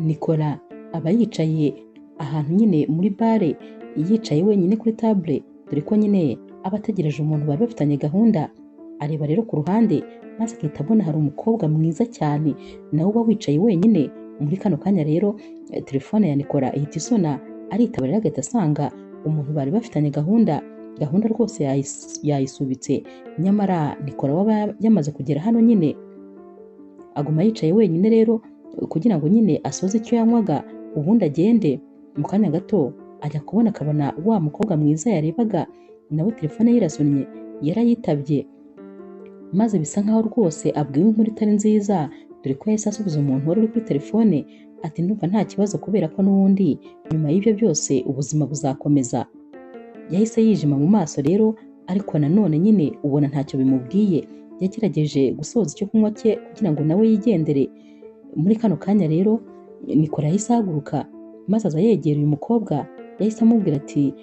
Nicola aba yicaye ahantu nyine muri bare, yicaye wenyine kuri table, dore ko nyine aba ategereje umuntu bari bafitanye gahunda. Areba rero ku ruhande maze agahita abona hari umukobwa mwiza cyane nawe uba wicaye wenyine. Muri kano kanya rero telefone ya Nicola ihita isona, aritaba rero agahita asanga umuntu bari bafitanye gahunda, gahunda rwose yayisubitse. Nyamara Nicola waba yamaze kugera hano nyine, aguma yicaye wenyine rero kugira ngo nyine asoze icyo yanywaga ubundi agende. Mu kanya gato ajya kubona akabona wa mukobwa mwiza yarebaga nawe telefone ye irasonnye, yarayitabye, maze bisa nkaho rwose abwiwe inkuru itari nziza, dore ko yahise asubiza umuntu wari uri kuri telefone ati ndumva nta kibazo kubera ko n'ubundi nyuma y'ibyo byose ubuzima buzakomeza. Yahise yijima mu maso rero, ariko nanone nyine ubona ntacyo bimubwiye. Yagerageje gusoza icyo kunywa cye kugira ngo nawe yigendere. Muri kano kanya rero Nicola yahise ahaguruka maze aza yegera uyu mukobwa, yahise amubwira ati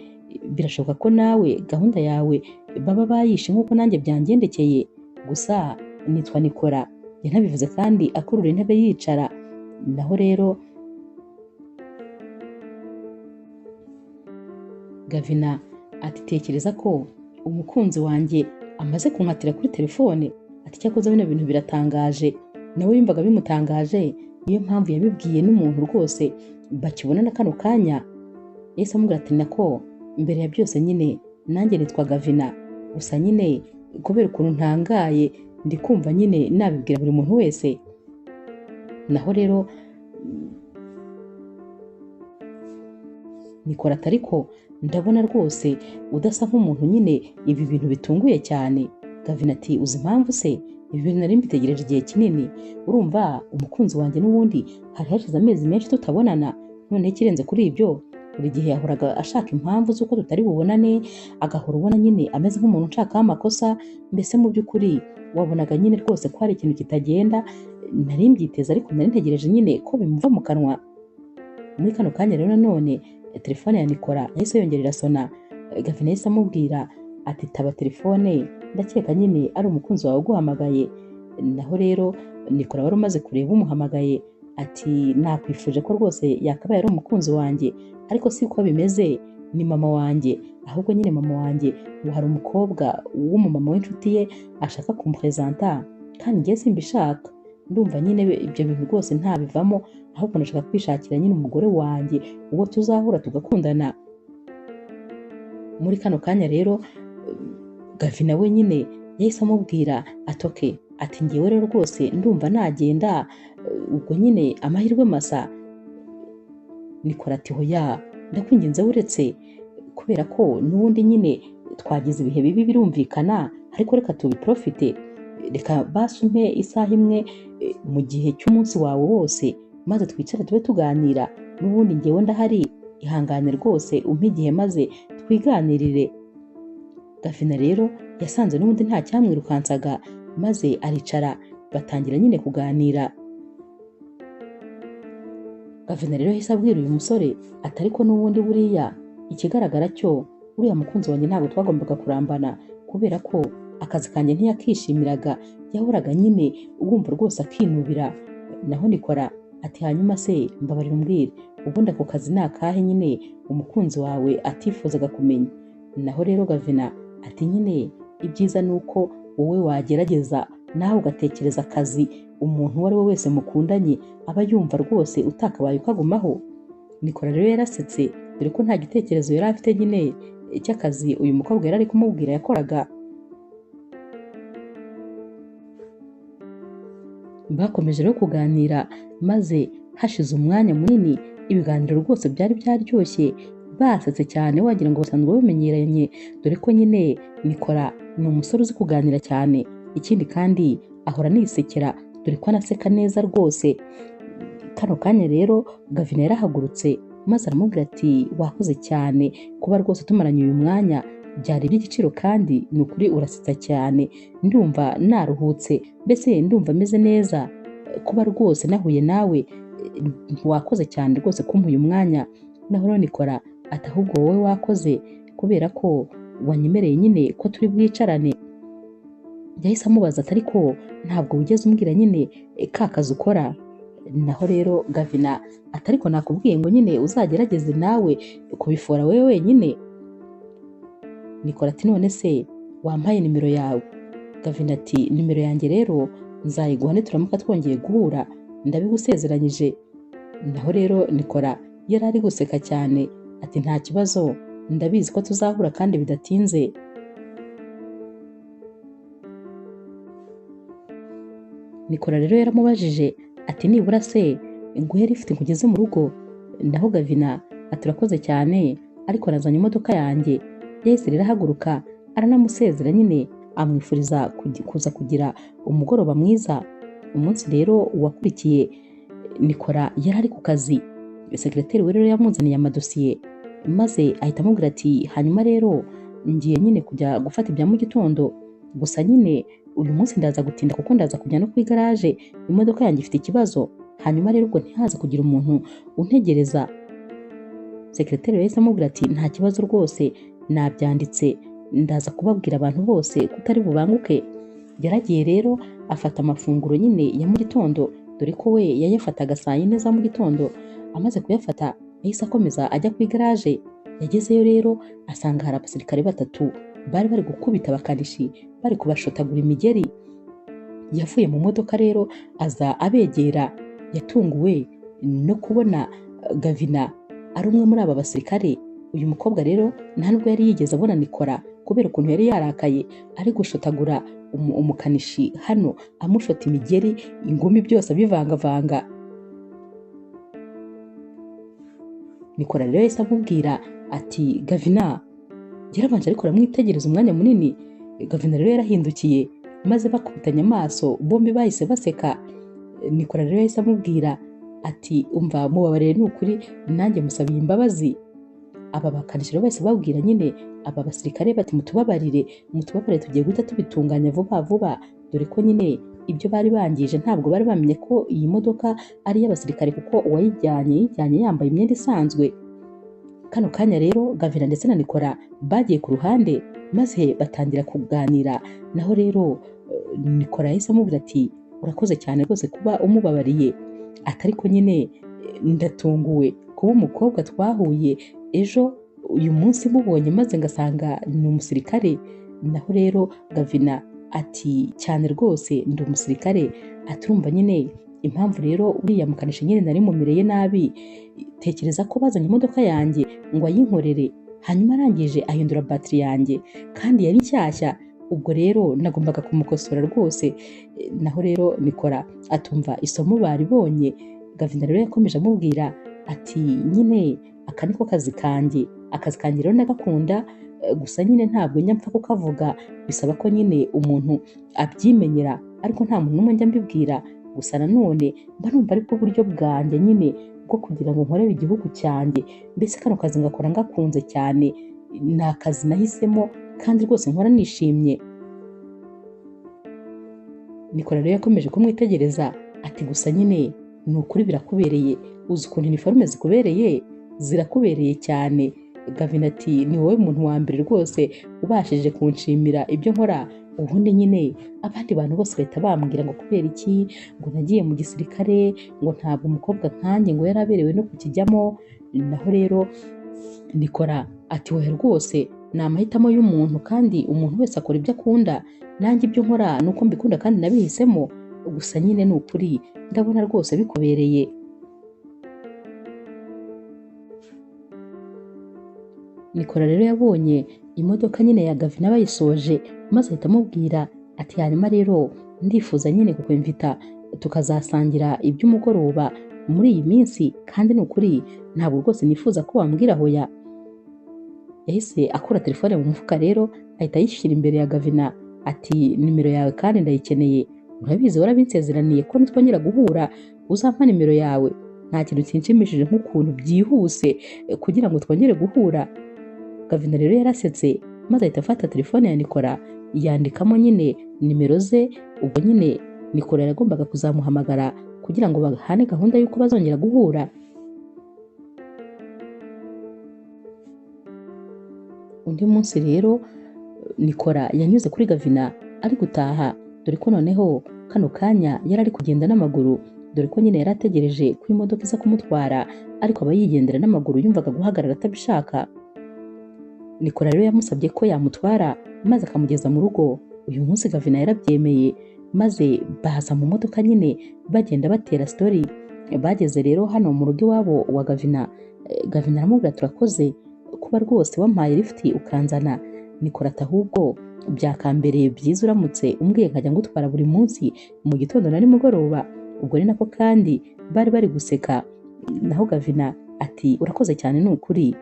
birashoboka ko nawe gahunda yawe baba bayishe nk'uko nanjye byangendekeye, gusa nitwa Nicola. Yanabivuze kandi akurura intebe yicara. Naho rero Gavina ati tekereza ko umukunzi wanjye amaze kunkatira kuri telefone, ati cyakoze bino bintu biratangaje. Nawe yumvaga bimutangaje, niyo mpamvu yabibwiye n'umuntu rwose bakibona na kano kanya. Yahise amubwira ati nako mbere ya byose nyine nanjye nitwa Gavina, gusa nyine kubera ukuntu ntangaye ndi kumva nyine nabibwira buri muntu wese. Naho rero Nicola ati ariko ndabona rwose udasa nk'umuntu nyine ibi bintu bitunguye cyane. Gavina ati uzi impamvu se? Ibi bintu nari mbitegereje igihe kinini, urumva umukunzi wanjye n'ubundi hari hashize amezi menshi tutabonana, noneho ikirenze kuri ibyo buri gihe yahoraga ashaka impamvu z'uko tutari bubonane, agahora ubona nyine ameze nk'umuntu unshakaho amakosa, mbese mu by'ukuri wabonaga nyine rwose ko hari ikintu kitagenda. Nari mbyiteze ariko nari ntegereje nyine ko bimuva mu kanwa. Muri kano kanya rero nanone telefone ya Nicola yahise yongera irasona. Gavina yahise amubwira ati taba telefone, ndakeka nyine ari umukunzi wawe uguhamagaye. Naho rero Nicola wari umaze kureba umuhamagaye ati nakwifuje ko rwose yakabaye ari umukunzi wanjye, ariko si uko bimeze, ni mama wanjye. Ahubwo nyine mama wanjye ngo hari umukobwa w'umumama w'inshuti ye ashaka kumprezanta, kandi njye simbishaka, ndumva nyine ibyo bintu rwose ntabivamo, ahubwo ndashaka kwishakira nyine umugore wanjye uwo tuzahura tugakundana. Muri kano kanya rero Gavina we nyine yahise amubwira ati okay, ati ngewe rero rwose ndumva nagenda, ubwo nyine amahirwe masa. Nicola ati hoya ndakwinginze uretse, kubera ko n'ubundi nyine twagize ibihe bibi birumvikana, ariko reka tubiprofite, reka basi umpe isaha imwe mu gihe cy'umunsi wawe wose, maze twicare tube tuganira, n'ubundi ngewe ndahari, ihangane rwose umpe igihe maze twiganirire. Gavina rero yasanze n'ubundi nta cyamwirukansaga, maze aricara batangira nyine kuganira. Gavina rero yahise abwira uyu musore ati ariko n'ubundi buriya ikigaragara cyo uriya mukunzi wanjye ntabwo twagombaga kurambana, kubera ko akazi kanjye ntiyakishimiraga, yahoraga nyine wumva rwose akinubira. Naho Nicola ati hanyuma se mbabarira umbwire, ubundi ako kazi ni akahe nyine umukunzi wawe atifuzaga kumenya? Naho rero Gavina ati nyine ibyiza ni uko wowe wagerageza nawe ugatekereza akazi umuntu uwo ari we wese mukundanye aba yumva rwose utakabaye ukagumaho. Nicola rero yarasetse, dore ko nta gitekerezo yari afite nyine cy'akazi uyu mukobwa yari ari kumubwira yakoraga. Bakomeje rero kuganira, maze hashize umwanya munini ibiganiro rwose byari byaryoshye, basetse cyane wagira ngo basanzwe bamenyeranye, dore ko nyine Nicola ni umusore uzi kuganira cyane, ikindi kandi ahora anisekera, dore ko anaseka neza rwose. Kano kanya rero Gavina yarahagurutse maze aramubwira ati wakoze cyane kuba rwose tumaranye uyu mwanya, byari iby'igiciro kandi ni ukuri urasetsa cyane, ndumva naruhutse, mbese ndumva meze neza kuba rwose nahuye nawe, wakoze cyane rwose kumpa uyu mwanya. Naho rero Nicola ati ahubwo wowe wakoze kubera ko wanyemereye nyine ko turi bwicarane. Yahise amubaza ati ariko ntabwo wigeze umbwira nyine ka kazi ukora. Naho rero Gavina ati ariko nakubwiye ngo nyine uzagerageze nawe kubifora wowe wenyine. Nikora ati none se wampaye nimero yawe? Gavina ati nimero yanjye rero nzayiguha nituramuka twongeye guhura, ndabigusezeranyije. Naho rero Nikora yari ari guseka cyane ati nta kibazo, ndabizi ko tuzahura kandi bidatinze. Nikora rero yaramubajije ati nibura se nguhe lift nkugeze mu rugo? Naho Gavina ati urakoze cyane, ariko nazanye imodoka yanjye. Yahise rero ahaguruka aranamusezera nyine, amwifuriza kuza kugira umugoroba mwiza. Umunsi rero wakurikiye Nikora yari ari ku kazi, sekreteri we rero yamuzaniye amadosiye maze ahita amubwira ati hanyuma rero ngiye nyine kujya gufata ibya mu gitondo, gusa nyine uyu munsi ndaza gutinda kuko ndaza kujya no ku igaraje, imodoka yanjye ifite ikibazo, hanyuma rero ubwo ntihaze kugira umuntu untegereza. Sekreteri yahise amubwira ati nta kibazo rwose, nabyanditse, ndaza kubabwira abantu bose kutari bubanguke. Yaragiye rero afata amafunguro nyine ya mu gitondo, dore ko we yayafataga saa 4 za mu gitondo. Amaze kuyafata yahise akomeza ajya ku igaraje. Yagezeyo rero asanga hari abasirikare 3 bari bari gukubita abakanishi, bari kubashotagura imigeri. Yavuye mu modoka rero aza abegera, yatunguwe no kubona Gavina ari umwe muri aba basirikare. Uyu mukobwa rero nta nubwo yari yigeze abona Nikora kubera ukuntu yari yarakaye, ari gushotagura umukanishi hano, amushota imigeri, ingumi, byose abivangavanga. Nikora rero yahise amubwira ati Gavina. Yarabanje ariko aramwitegereza umwanya munini. Gavina rero yarahindukiye maze bakubitanye amaso, bombi bahise baseka. Nikora rero yahise amubwira ati umva mubabarire ni ukuri, nanjye musabiye imbabazi. Aba bakanishi rero bahise babwira nyine aba basirikare bati mutubabarire, mutubabarire, tugiye guhita tubitunganya vuba vuba, dore ko nyine ibyo bari bangije ntabwo bari bamenye ko iyi modoka ari iy'abasirikare kuko uwayijyanye yijyanye yambaye imyenda isanzwe. Kano kanya rero Gavina ndetse na Nikora bagiye ku ruhande maze batangira kuganira. Naho rero Nikora yahise amubwira ati urakoze cyane rwose kuba umubabariye, ati ariko nyine ndatunguwe kuba umukobwa twahuye ejo uyu munsi mubonye maze ngasanga ni umusirikare. Naho rero Gavina ati cyane rwose ndi umusirikare, aturumva nyine impamvu rero uriya mukanishi nyine nari mumereye nabi, tekereza ko bazanye imodoka yanjye ngo ayinkorere, hanyuma arangije ahindura batiri yanjye kandi yari nshyashya, ubwo rero nagombaga kumukosora rwose. Naho rero Nikora atumva isomo baribonye. Gavina rero yakomeje amubwira ati nyine aka niko kazi kanjye, akazi kanjye rero ndagakunda, gusa nyine ntabwo njya mpfa kukavuga, bisaba ko nyine umuntu abyimenyera, ariko nta muntu n'umwe njya mbibwira, gusa nanone mba numva aribwo buryo bwanjye nyine bwo kugira ngo nkorere igihugu cyanjye, mbese kano kazi ngakora ngakunze cyane, ni akazi nahisemo kandi rwose nkora nishimye. Nikora rero yakomeje kumwitegereza ati gusa nyine ni ukuri birakubereye, uzi ukuntu iniforume zikubereye, zirakubereye cyane. Gavina ati ni wowe muntu wa mbere rwose ubashije kunshimira ibyo nkora, ubundi nyine abandi bantu bose bahita bambwira ngo kubera iki ngo nagiye mu gisirikare, ngo ntabwo umukobwa nkanjye ngo yaraberewe no kukijyamo. Naho rero Nikora ati wowe rwose ni amahitamo y'umuntu kandi umuntu wese akora ibyo akunda, nanjye ibyo nkora ni uko mbikunda kandi nabihisemo, gusa nyine ni ukuri ndabona rwose bikubereye. Nikora rero yabonye imodoka nyine ya Gavina bayisoje maze ahita amubwira ati hanyuma rero ndifuza nyine kukwimvita tukazasangira iby'umugoroba muri iyi minsi, kandi ni ukuri ntabwo rwose nifuza ko wambwira hoya. Yahise akura telefone mu mufuka rero ahita ayishyira imbere ya Gavina ati nimero yawe kandi ndayikeneye, urabizi warabinsezeraniye ko nitwongera guhura uzampa nimero yawe, nta kintu kinshimishije nk'ukuntu byihuse kugira ngo twongere guhura. Gavina rero yarasetse maze ahita afata telefone ya Nikora yandikamo nyine nimero ze, ubwo nyine Nikora yagombaga kuzamuhamagara kugira ngo bahane gahunda y'uko bazongera guhura. Undi munsi rero Nikora yanyuze kuri Gavina ari gutaha, dore ko noneho kano kanya yari ari kugenda n'amaguru. dore ko nyine yari ategereje ko imodoka iza kumutwara, ariko aba yigendera n'amaguru, yumvaga guhagarara atabishaka. Nikora rero yamusabye ko yamutwara maze akamugeza mu rugo. Uyu munsi Gavina yarabyemeye, maze baza mu modoka nyine bagenda batera story. Bageze rero hano mu rugo iwabo wa Gavina, Gavina aramubwira, "Turakoze kuba rwose wampaye lift ukanzana." Nikora ati, "Ahubwo byakambereye byiza uramutse umbwiye nkajya ngutwara buri munsi mu gitondo na nimugoroba." Ubwo ni nako kandi bari bari guseka. Naho Gavina ati, "Urakoze cyane ni ukuri."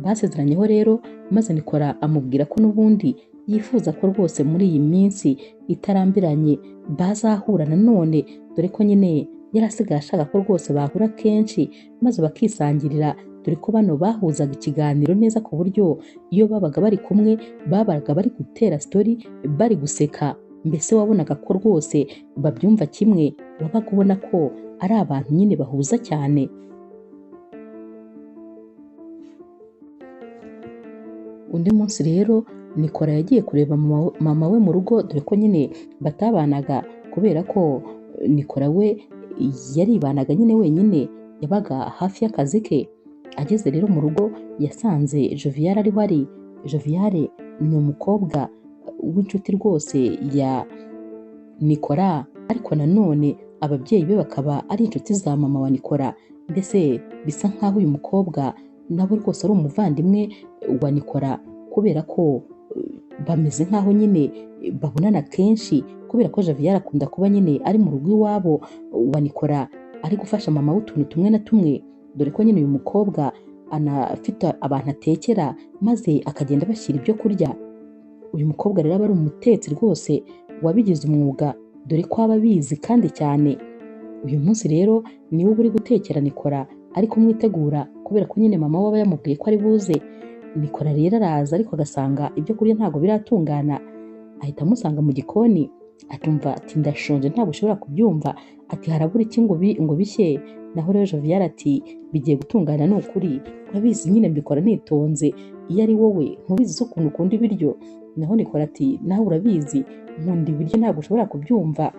Basezeranyeho rero, maze Nikora amubwira ko n'ubundi yifuza ko rwose muri iyi minsi itarambiranye bazahura nanone, dore ko nyine yari asigaye ashaka ko rwose bahura kenshi maze bakisangirira, dore ko bano bahuzaga ikiganiro neza ku buryo iyo babaga bari kumwe babaga bari gutera story, bari guseka, mbese wabonaga ko rwose babyumva kimwe, wabaga ubona ko ari abantu nyine bahuza cyane. Undi munsi rero Nikora yagiye kureba mama we mu rugo, dore ko nyine batabanaga kubera ko Nikora we yaribanaga nyine wenyine, yabaga hafi y'akazi ke. Ageze rero mu rugo yasanze Joviale ariho ari. Joviale ni umukobwa w'inshuti rwose ya Nikora, ariko nanone ababyeyi be bakaba ari inshuti za mama wa Nikora. Mbese bisa nkaho uyu mukobwa nawe rwose ari umuvandimwe wa Nikora, kubera ko bameze nkaho nyine babonana kenshi, kubera ko Joviale akunda kuba nyine ari mu rugo iwabo wa Nikora ari gufasha mama we utuntu tumwe na tumwe, dore ko nyine uyu mukobwa anafite abantu atekera maze akagenda bashyira ibyo kurya. Uyu mukobwa rero aba ari umutetsi rwose wabigize umwuga, dore ko aba abizi kandi cyane. Uyu munsi rero niwe uba uri gutekera Nikora, ari kumwitegura kubera ko nyine mama we aba yamubwiye ko ari buze. Nikora rero araza, ariko agasanga ibyo kurya ntabwo biratungana. Ahita amusanga mu gikoni, atumva ati, "Ndashonje ntabwo ushobora kubyumva," ati, "Harabura iki ngo bishye?" Naho rero Joviale ati, "Bigiye gutungana ni ukuri, urabizi nyine mbikora nitonze, iyo ari wowe ntubizi se ukuntu ukunda ibiryo?" Naho Nikora ati, "Nawe urabizi nkunda ibiryo ntabwo ushobora kubyumva."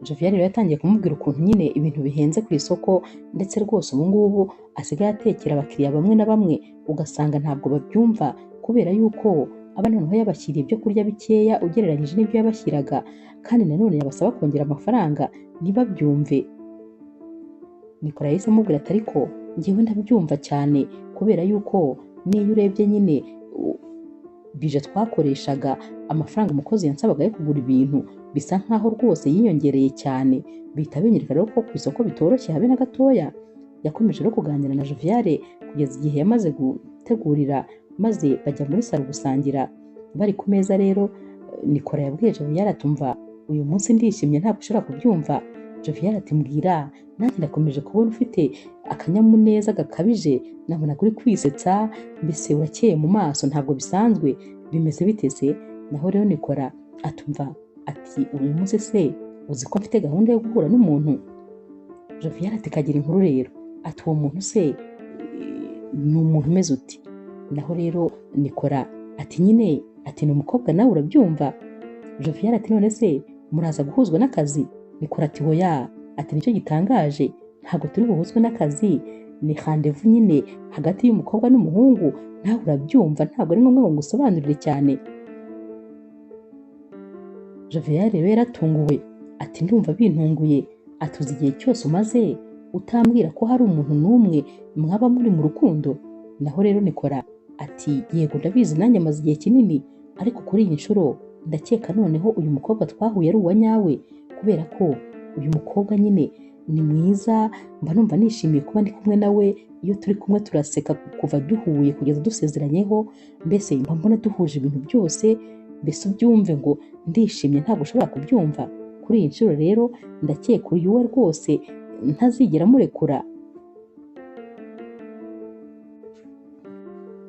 Joviale rero yatangiye kumubwira ukuntu nyine ibintu bihenze ku isoko, ndetse rwose ubu ngubu asigaye atekera abakiriya bamwe na bamwe ugasanga ntabwo babyumva, kubera yuko aba noneho yabashyiriye ibyo kurya bikeya ugereranyije n'ibyo yabashyiraga, kandi nanone yabasaba kongera amafaranga ntibabyumve. Nikora yahise amubwira ati, "Ariko njyewe ndabyumva cyane, kubera yuko n'iyo urebye nyine bije twakoreshaga, amafaranga umukozi yansabaga yo kugura ibintu bisa nkaho rwose yiyongereye cyane, bihita binyereka rero ko ku isoko bitoroshye habe na gatoya." Yakomeje no kuganira na Joviale kugeza igihe yamaze gutegurira, maze bajya muri salo gusangira. Bari ku meza rero Nikora yabwiye Joviale ati, "Umva uyu munsi ndishimye ntabwo ushobora kubyumva." Joviale ati, "Mbwira, nanjye ndakomeje kubona ufite akanyamuneza gakabije, nabona kuri kwisetsa, mbese urakeye mu maso ntabwo bisanzwe, bimeze bite se?" Naho rero Nikora atumva ati, "Uyu munsi se uzi ko mfite gahunda yo guhura n'umuntu?" Joviale ati, "Kagira inkuru rero," ati, "Uwo muntu se ni umuntu umeze uti?" Naho rero Nikora ati, "Nyine," ati, "ni umukobwa nawe urabyumva." Joviale ati, "None se muraza guhuzwa n'akazi?" Nikora ati, "Hoya," ati, "nicyo gitangaje ntabwo turi buhuzwe n'akazi, ni rendez-vous nyine hagati y'umukobwa n'umuhungu, nawe urabyumva ntabwo ari ngombwa ngo ngusobanurire cyane." Joviale rero yaratunguwe, ati, "Ndumva bintunguye," ati, "Uzi igihe cyose umaze utambwira ko hari umuntu n'umwe mwaba muri mu rukundo?" Naho rero Nikora ati, "Yego ndabizi nanjye amaze igihe kinini, ariko kuri iyi nshuro ndakeka noneho uyu mukobwa twahuye ari uwa nyawe, kubera ko uyu mukobwa nyine ni mwiza, mba numva nishimiye kuba ndi kumwe nawe, iyo turi kumwe turaseka kuva duhuye kugeza dusezeranyeho, mbese mba mbona duhuje ibintu byose, mbese ubyumve ngo ndishimye ntabwo ushobora kubyumva. Kuri iyi nshuro rero ndakeka uyu we rwose ntazigera amurekura."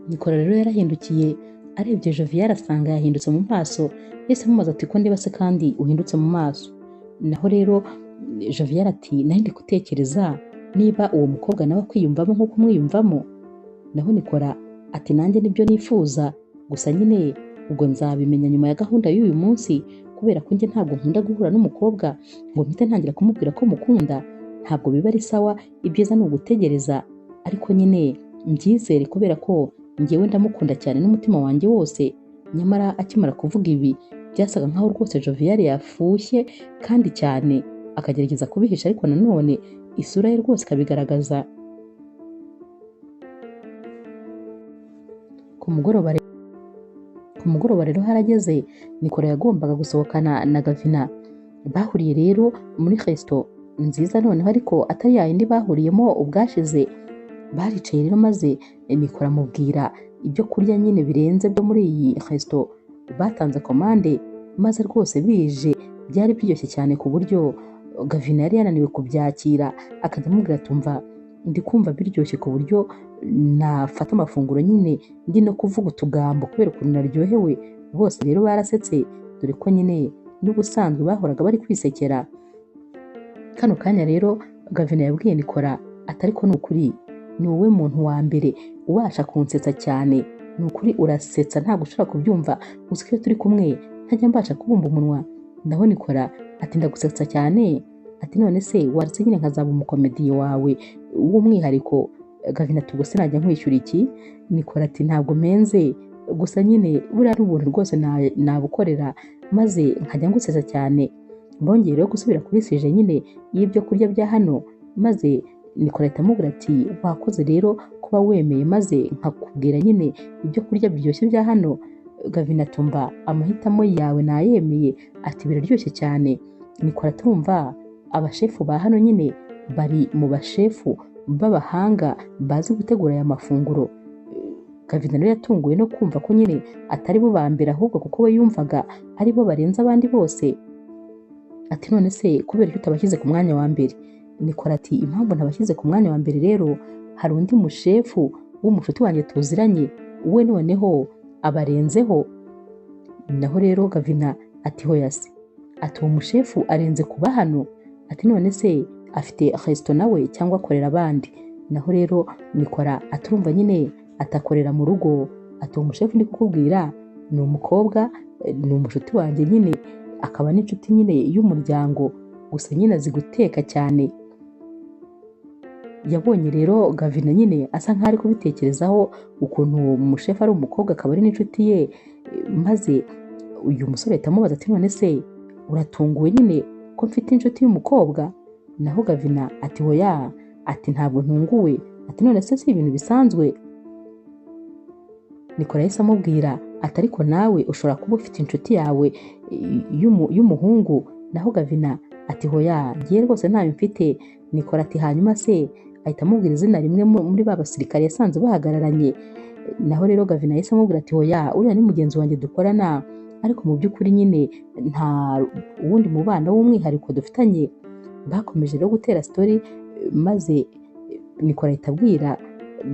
Nikora rero yarahindukiye arebye Joviale asanga yahindutse mu maso, yahise amubaza ati, "Ko ndeba se kandi uhindutse mu maso?" Naho rero Joviale ati, "Nari ndi gutekereza niba uwo mukobwa nawe akwiyumvamo nk'uko umwiyumvamo." Naho Nikora ati, "Nanjye nibyo nifuza, gusa nyine ubwo nzabimenya nyuma ya gahunda y'uyu munsi, Kubera ko njye ntabwo nkunda guhura n'umukobwa ngo mpite ntangira kumubwira ko mukunda, ntabwo biba ari sawa, ibyiza ni ugutegereza. Ariko nyine mbyizere kubera ko njyewe ndamukunda cyane n'umutima wanjye wose. Nyamara akimara kuvuga ibi byasaga nkaho rwose Jovial yafushye kandi cyane, akagerageza kubihisha ariko nanone isura ye rwose ikabigaragaza. Ku mugoroba rero harageze, Nikora yagombaga gusohokana na Gavina. Bahuriye rero muri resto nziza noneho ariko atari yayindi bahuriyemo ubwashize. Baricaye rero maze Nikora amubwira ibyo kurya nyine birenze byo muri iyi resto. Batanze komande maze rwose bije byari biryoshye cyane ku buryo Gavina yari yananiwe kubyakira, akajya amubwira ati umva ndi kumva biryoshye ku buryo nafata amafunguro nyine ndi no kuvuga utugambo kubera ukuntu naryohewe. Bose rero barasetse dore ko nyine n'ubusanzwe bahoraga bari kwisekera. Kano kanya rero Gavina yabwiye Nikora ati ariko ni ukuri ni wowe muntu wa mbere ubasha kunsetsa cyane, ni ukuri urasetsa ntabwo ushobora kubyumva, uzi ko iyo turi kumwe ntajya mbasha kubumba umunwa. Naho Nikora ati ndagusetsa cyane, ati none se waretse nyine nkazaba umukomediye wawe w'umwihariko. Gavina ati ubwo se najya nkwishyura iki? Nikora ati ntabwo mpenze, gusa nyine buriya n'ubuntu rwose nabukorera maze nkajya ngusetsa cyane. Bongeye rero gusubira kuri sije nyine y'ibyo kurya bya hano, maze Nikora ahita amubwira ati wakoze rero kuba wemeye maze nkakubwira nyine ibyo kurya biryoshye bya hano. Gavina atumva amahitamo yawe nayemeye, ati biraryoshye cyane. Nikora atumva abashefu ba hano nyine bari mu bashefu b'abahanga bazi gutegura aya mafunguro. Gavina rero yatunguwe no kumva ko nyine atari bo ba mbere ahubwo kuko we yumvaga ari bo barenze abandi bose. Ati none se kubera ko utabashyize ku mwanya wa mbere? Nikora ati impamvu ntabashyize ku mwanya wa mbere rero hari undi mushefu w'umushuti wanjye tuziranye, we noneho abarenzeho. Naho rero Gavina ati hoya se, ati uwo mushefu arenze kuba hano? Ati none se afite resto nawe cyangwa akorera abandi? Naho rero Nikora aturumva nyine atakorera mu rugo. Ati uwo mushefu ndi kukubwira ni umukobwa, ni umushuti wanjye nyine, akaba n'inshuti nyine y'umuryango, gusa nyine azi guteka cyane. Yabonye rero Gavina nyine asa nkaho ari kubitekerezaho ukuntu umushefu ari umukobwa akaba ari n'inshuti ye, maze uyu musore ahita amubaza ati none se uratunguwe nyine ko mfite inshuti y'umukobwa? Naho Gavina ati hoya, ati ntabwo ntunguwe, ati none se si ibintu bisanzwe? Nikora yahise amubwira ati ariko nawe ushobora kuba ufite inshuti yawe y'umuhungu. Naho Gavina ati hoya ngiye rwose ntayo mfite. Nikora ati hanyuma se? Ahita amubwira izina rimwe muri ba basirikare yasanze bahagararanye. Naho rero Gavina yahise amubwira ati hoya uriya ni mugenzi wanjye dukorana, ariko mu by'ukuri nyine nta wundi mubano w'umwihariko dufitanye. Bakomeje rero gutera story, maze Nikora ahita abwira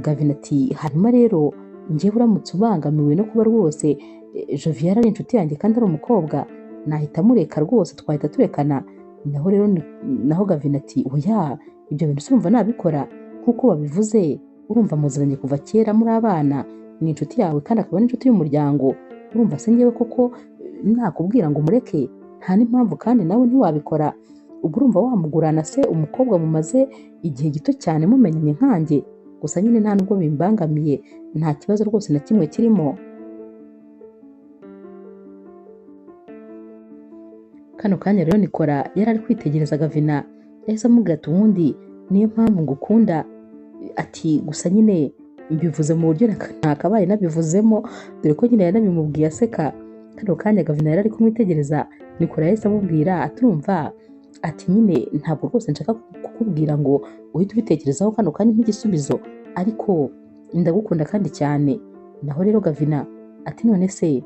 Gavina ati hanyuma rero njyewe uramutse ubangamiwe no kuba rwose Jovial ari inshuti yanjye kandi ari umukobwa, nahita mureka rwose twahita turekana. Naho rero naho Gavina ati oya ibyo bintu urumva nabikora nkuko babivuze, urumva muziranye kuva kera muri abana, ni inshuti yawe kandi akaba n'inshuti y'umuryango, urumva se njyewe koko nakubwira ngo mureke? Nta n'impamvu kandi nawe ntiwabikora. Ubwo urumva wamugurana se umukobwa mumaze igihe gito cyane mumenyanye nkanjye? Gusa nyine nta nubwo bimbangamiye, nta kibazo rwose na kimwe kirimo. Kano kanya rero Nikora yari ari kwitegereza Gavina, yahise amubwira ati ubundi niyo mpamvu ngukunda, ati gusa nyine mbivuze mu buryo ntakabaye nabivuzemo, dore ko nyine yanabimubwiye aseka. Kano kanya Gavina yari ari kumwitegereza, Nikora yahise amubwira aturumva ati nyine ntabwo rwose nshaka kukubwira ngo uhite ubitekerezaho kano kanya nk'igisubizo, ariko ndagukunda kandi cyane. Naho rero Gavina ati none se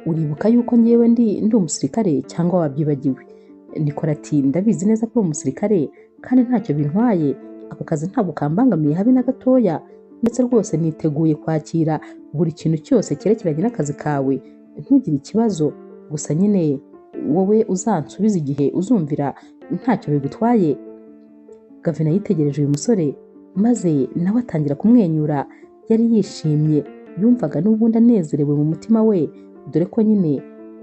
uribuka yuko ngewe ndi umusirikare cyangwa wabyibagiwe? Nikora ati ndabizi neza ko uri umusirikare kandi ntacyo bintwaye, ako kazi ntabwo kambangamiye habe na gatoya, ndetse rwose niteguye kwakira buri kintu cyose cyerekeranye n'akazi kawe, ntugire ikibazo, gusa nyine wowe uzansubiza igihe uzumvira ntacyo bigutwaye. Gavina yitegereje uyu musore maze nawe atangira kumwenyura, yari yishimye, yumvaga n'ubundi anezerewe mu mutima we, dore ko nyine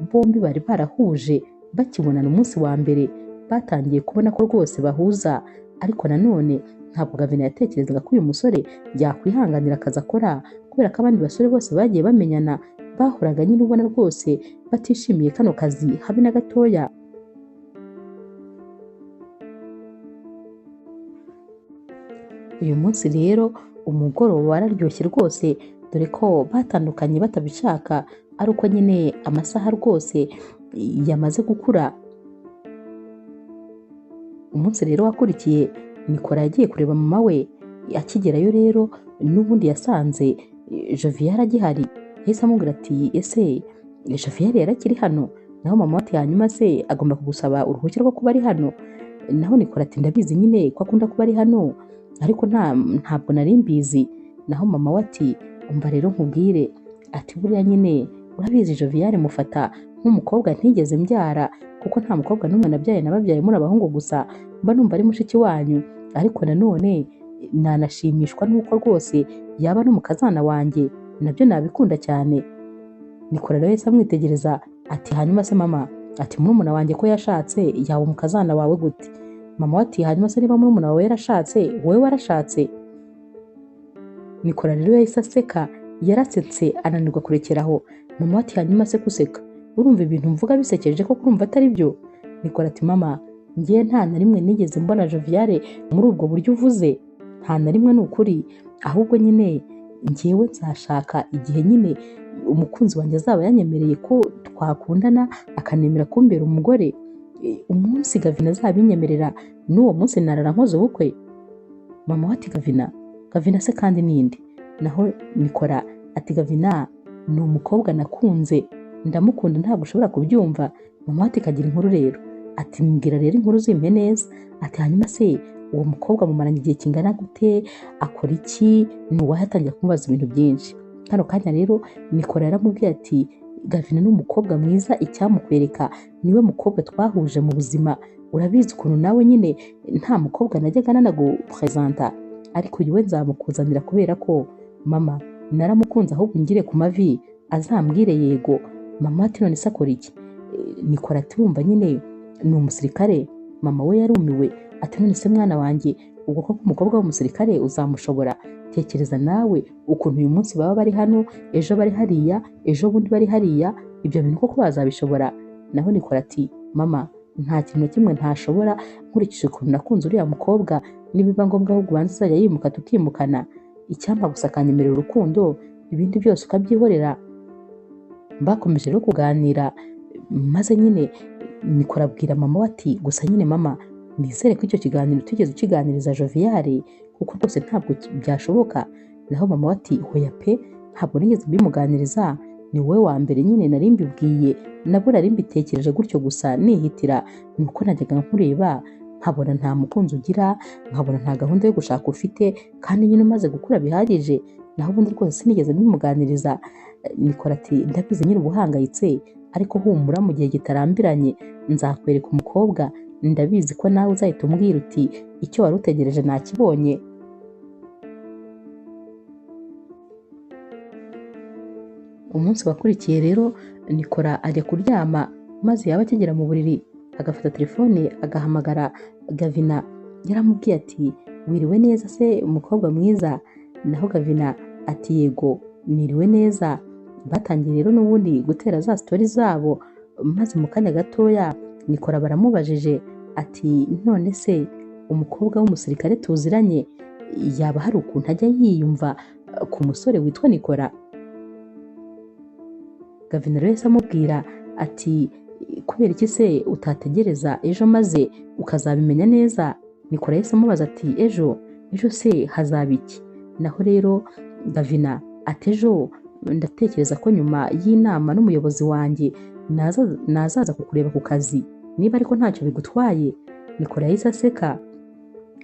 Bombi bari barahuje bakibonana umunsi wa mbere, batangiye kubona ko rwose bahuza, ariko nanone ntabwo Gavina yatekerezaga ko uyu musore yakwihanganira akazi akora, kubera ko abandi basore bose bagiye bamenyana bahoraga nyine ubona rwose batishimiye kano kazi habe na gatoya. Uyu munsi rero umugoroba wararyoshye rwose, dore ko batandukanye batabishaka, ari uko nyine amasaha rwose yamaze gukura. Umunsi rero wakurikiye Nikora yagiye kureba mama we, akigerayo rero n'ubundi yasanze Jovial agihari, yahise amubwira ati ese Jovial yarakiri hano? Naho mama we ati hanyuma se agomba kugusaba uruhushya rwo kuba ari hano? Naho Nikora ati ndabizi nyine ko akunda kuba ari hano, ariko ntabwo nari mbizi. Naho mama we ati umva rero nkubwire, ati buriya nyine urabizi Jovial mufata nk'umukobwa ntigeze mbyara, kuko nta mukobwa n'umwe nabyaye, nababyaye muri abahungu gusa, mba numva ari mushiki wanyu, ariko nanone nanashimishwa n'uko rwose yaba n'umukazana wanjye, nabyo nabikunda cyane. Nikora rero yahise amwitegereza ati hanyuma se mama, ati murumuna wanjye ko yashatse yaba umukazana wawe gute? Mama we ati hanyuma se niba murumuna wawe yarashatse wowe warashatse? Nikora rero yahise aseka, yarasetse ananirwa kurekeraho. Mama we ati hanyuma se kuseka, urumva ibintu mvuga bisekeje ko kurumva atari byo? Nikora ati mama, njye nta na rimwe nigeze mbona Jovial muri ubwo buryo uvuze, nta na rimwe ni ukuri, ahubwo nyine njyewe nzashaka igihe nyine umukunzi wanjye azaba yanyemereye ko twakundana, akanemera kumbera umugore. Umunsi Gavina azabinyemerera n'uwo munsi narara nkoze ubukwe. Mama we ati Gavina, Gavina se kandi ninde? Naho Nikora ati Gavina ni umukobwa nakunze, ndamukunda ntabwo ushobora kubyumva. Mama we ati kagira inkuru rero, ati mbwira rero inkuru zimpe neza. Ati hanyuma se uwo mukobwa mumaranye igihe kingana gute, akora iki? Ni uwahe? Atangira kumubaza ibintu byinshi. Kano kanya rero Nikora yaramubwiye ati Gavina ni umukobwa mwiza, icyamukwereka niwe mukobwa twahuje mu buzima, urabizi ukuntu nawe nyine nta mukobwa najyaga nanagupresenta, ariko uyu we nzamukuzanira kubera ko mama naramukunze, ahubwo ngire ku mavi azambwire yego. Mama ati none se akora iki? Nikora ati wumva nyine ni umusirikare. Mama we yarumiwe ati none se mwana wanjye ubwo koko umukobwa w'umusirikare uzamushobora? Tekereza nawe ukuntu uyu munsi baba bari hano, ejo bari hariya, ejo bundi bari hariya, ibyo bintu koko bazabishobora? Naho Nikora ati mama nta kintu na kimwe ntashobora, nkurikije ukuntu nakunze uriya mukobwa, nibiba ngombwa ahubwo ubanza azajya yimuka tukimukana, icyampa gusa akanyemerera urukundo, ibindi byose ukabyihorera. Bakomeje rero kuganira, maze nyine Nikora abwira mama we ati gusa nyine mama nizere ko icyo kiganiro utigeze ukiganiriza Jovial, kuko rwose ntabwo byashoboka. Naho mama we ati hoya pe, ntabwo nigeze mbimuganiriza, ni wowe wa mbere nyine nari mbibwiye, nabwo nari mbitekereje gutyo gusa nihitira, nuko najyaga nkureba nkabona nta mukunzi ugira, nkabona nta gahunda yo gushaka ufite, kandi nyine umaze gukura bihagije, naho ubundi rwose sinigeze mbimuganiriza. Nikora ati ndabizi nyine ubuhangayitse, ariko humura mu gihe kitarambiranye nzakwereka umukobwa, ndabizi ko nawe uzahita umbwira uti icyo wari utegereje nakibonye. Umunsi wakurikiye rero Nikora ajya kuryama, maze yaba akigera mu buriri agafata telefone agahamagara Gavina. Yaramubwiye ati wiriwe neza se umukobwa mwiza? Naho Gavina ati yego niriwe neza. Batangiye rero n'ubundi gutera za sitori zabo, maze mu kanya gatoya Nikora baramubajije ati none se umukobwa w'umusirikare tuziranye yaba hari ukuntu ajya yiyumva ku musore witwa Nikora? Gavina rero yahise amubwira ati kubera iki se utategereza ejo maze ukazabimenya neza? Nikora yahise amubaza ati ejo, ejo se hazaba iki? Naho rero Gavina ati ejo ndatekereza ko nyuma y'inama n'umuyobozi wanjye nazaza kukureba ku kazi, niba ariko ntacyo bigutwaye. Nikora yahise aseka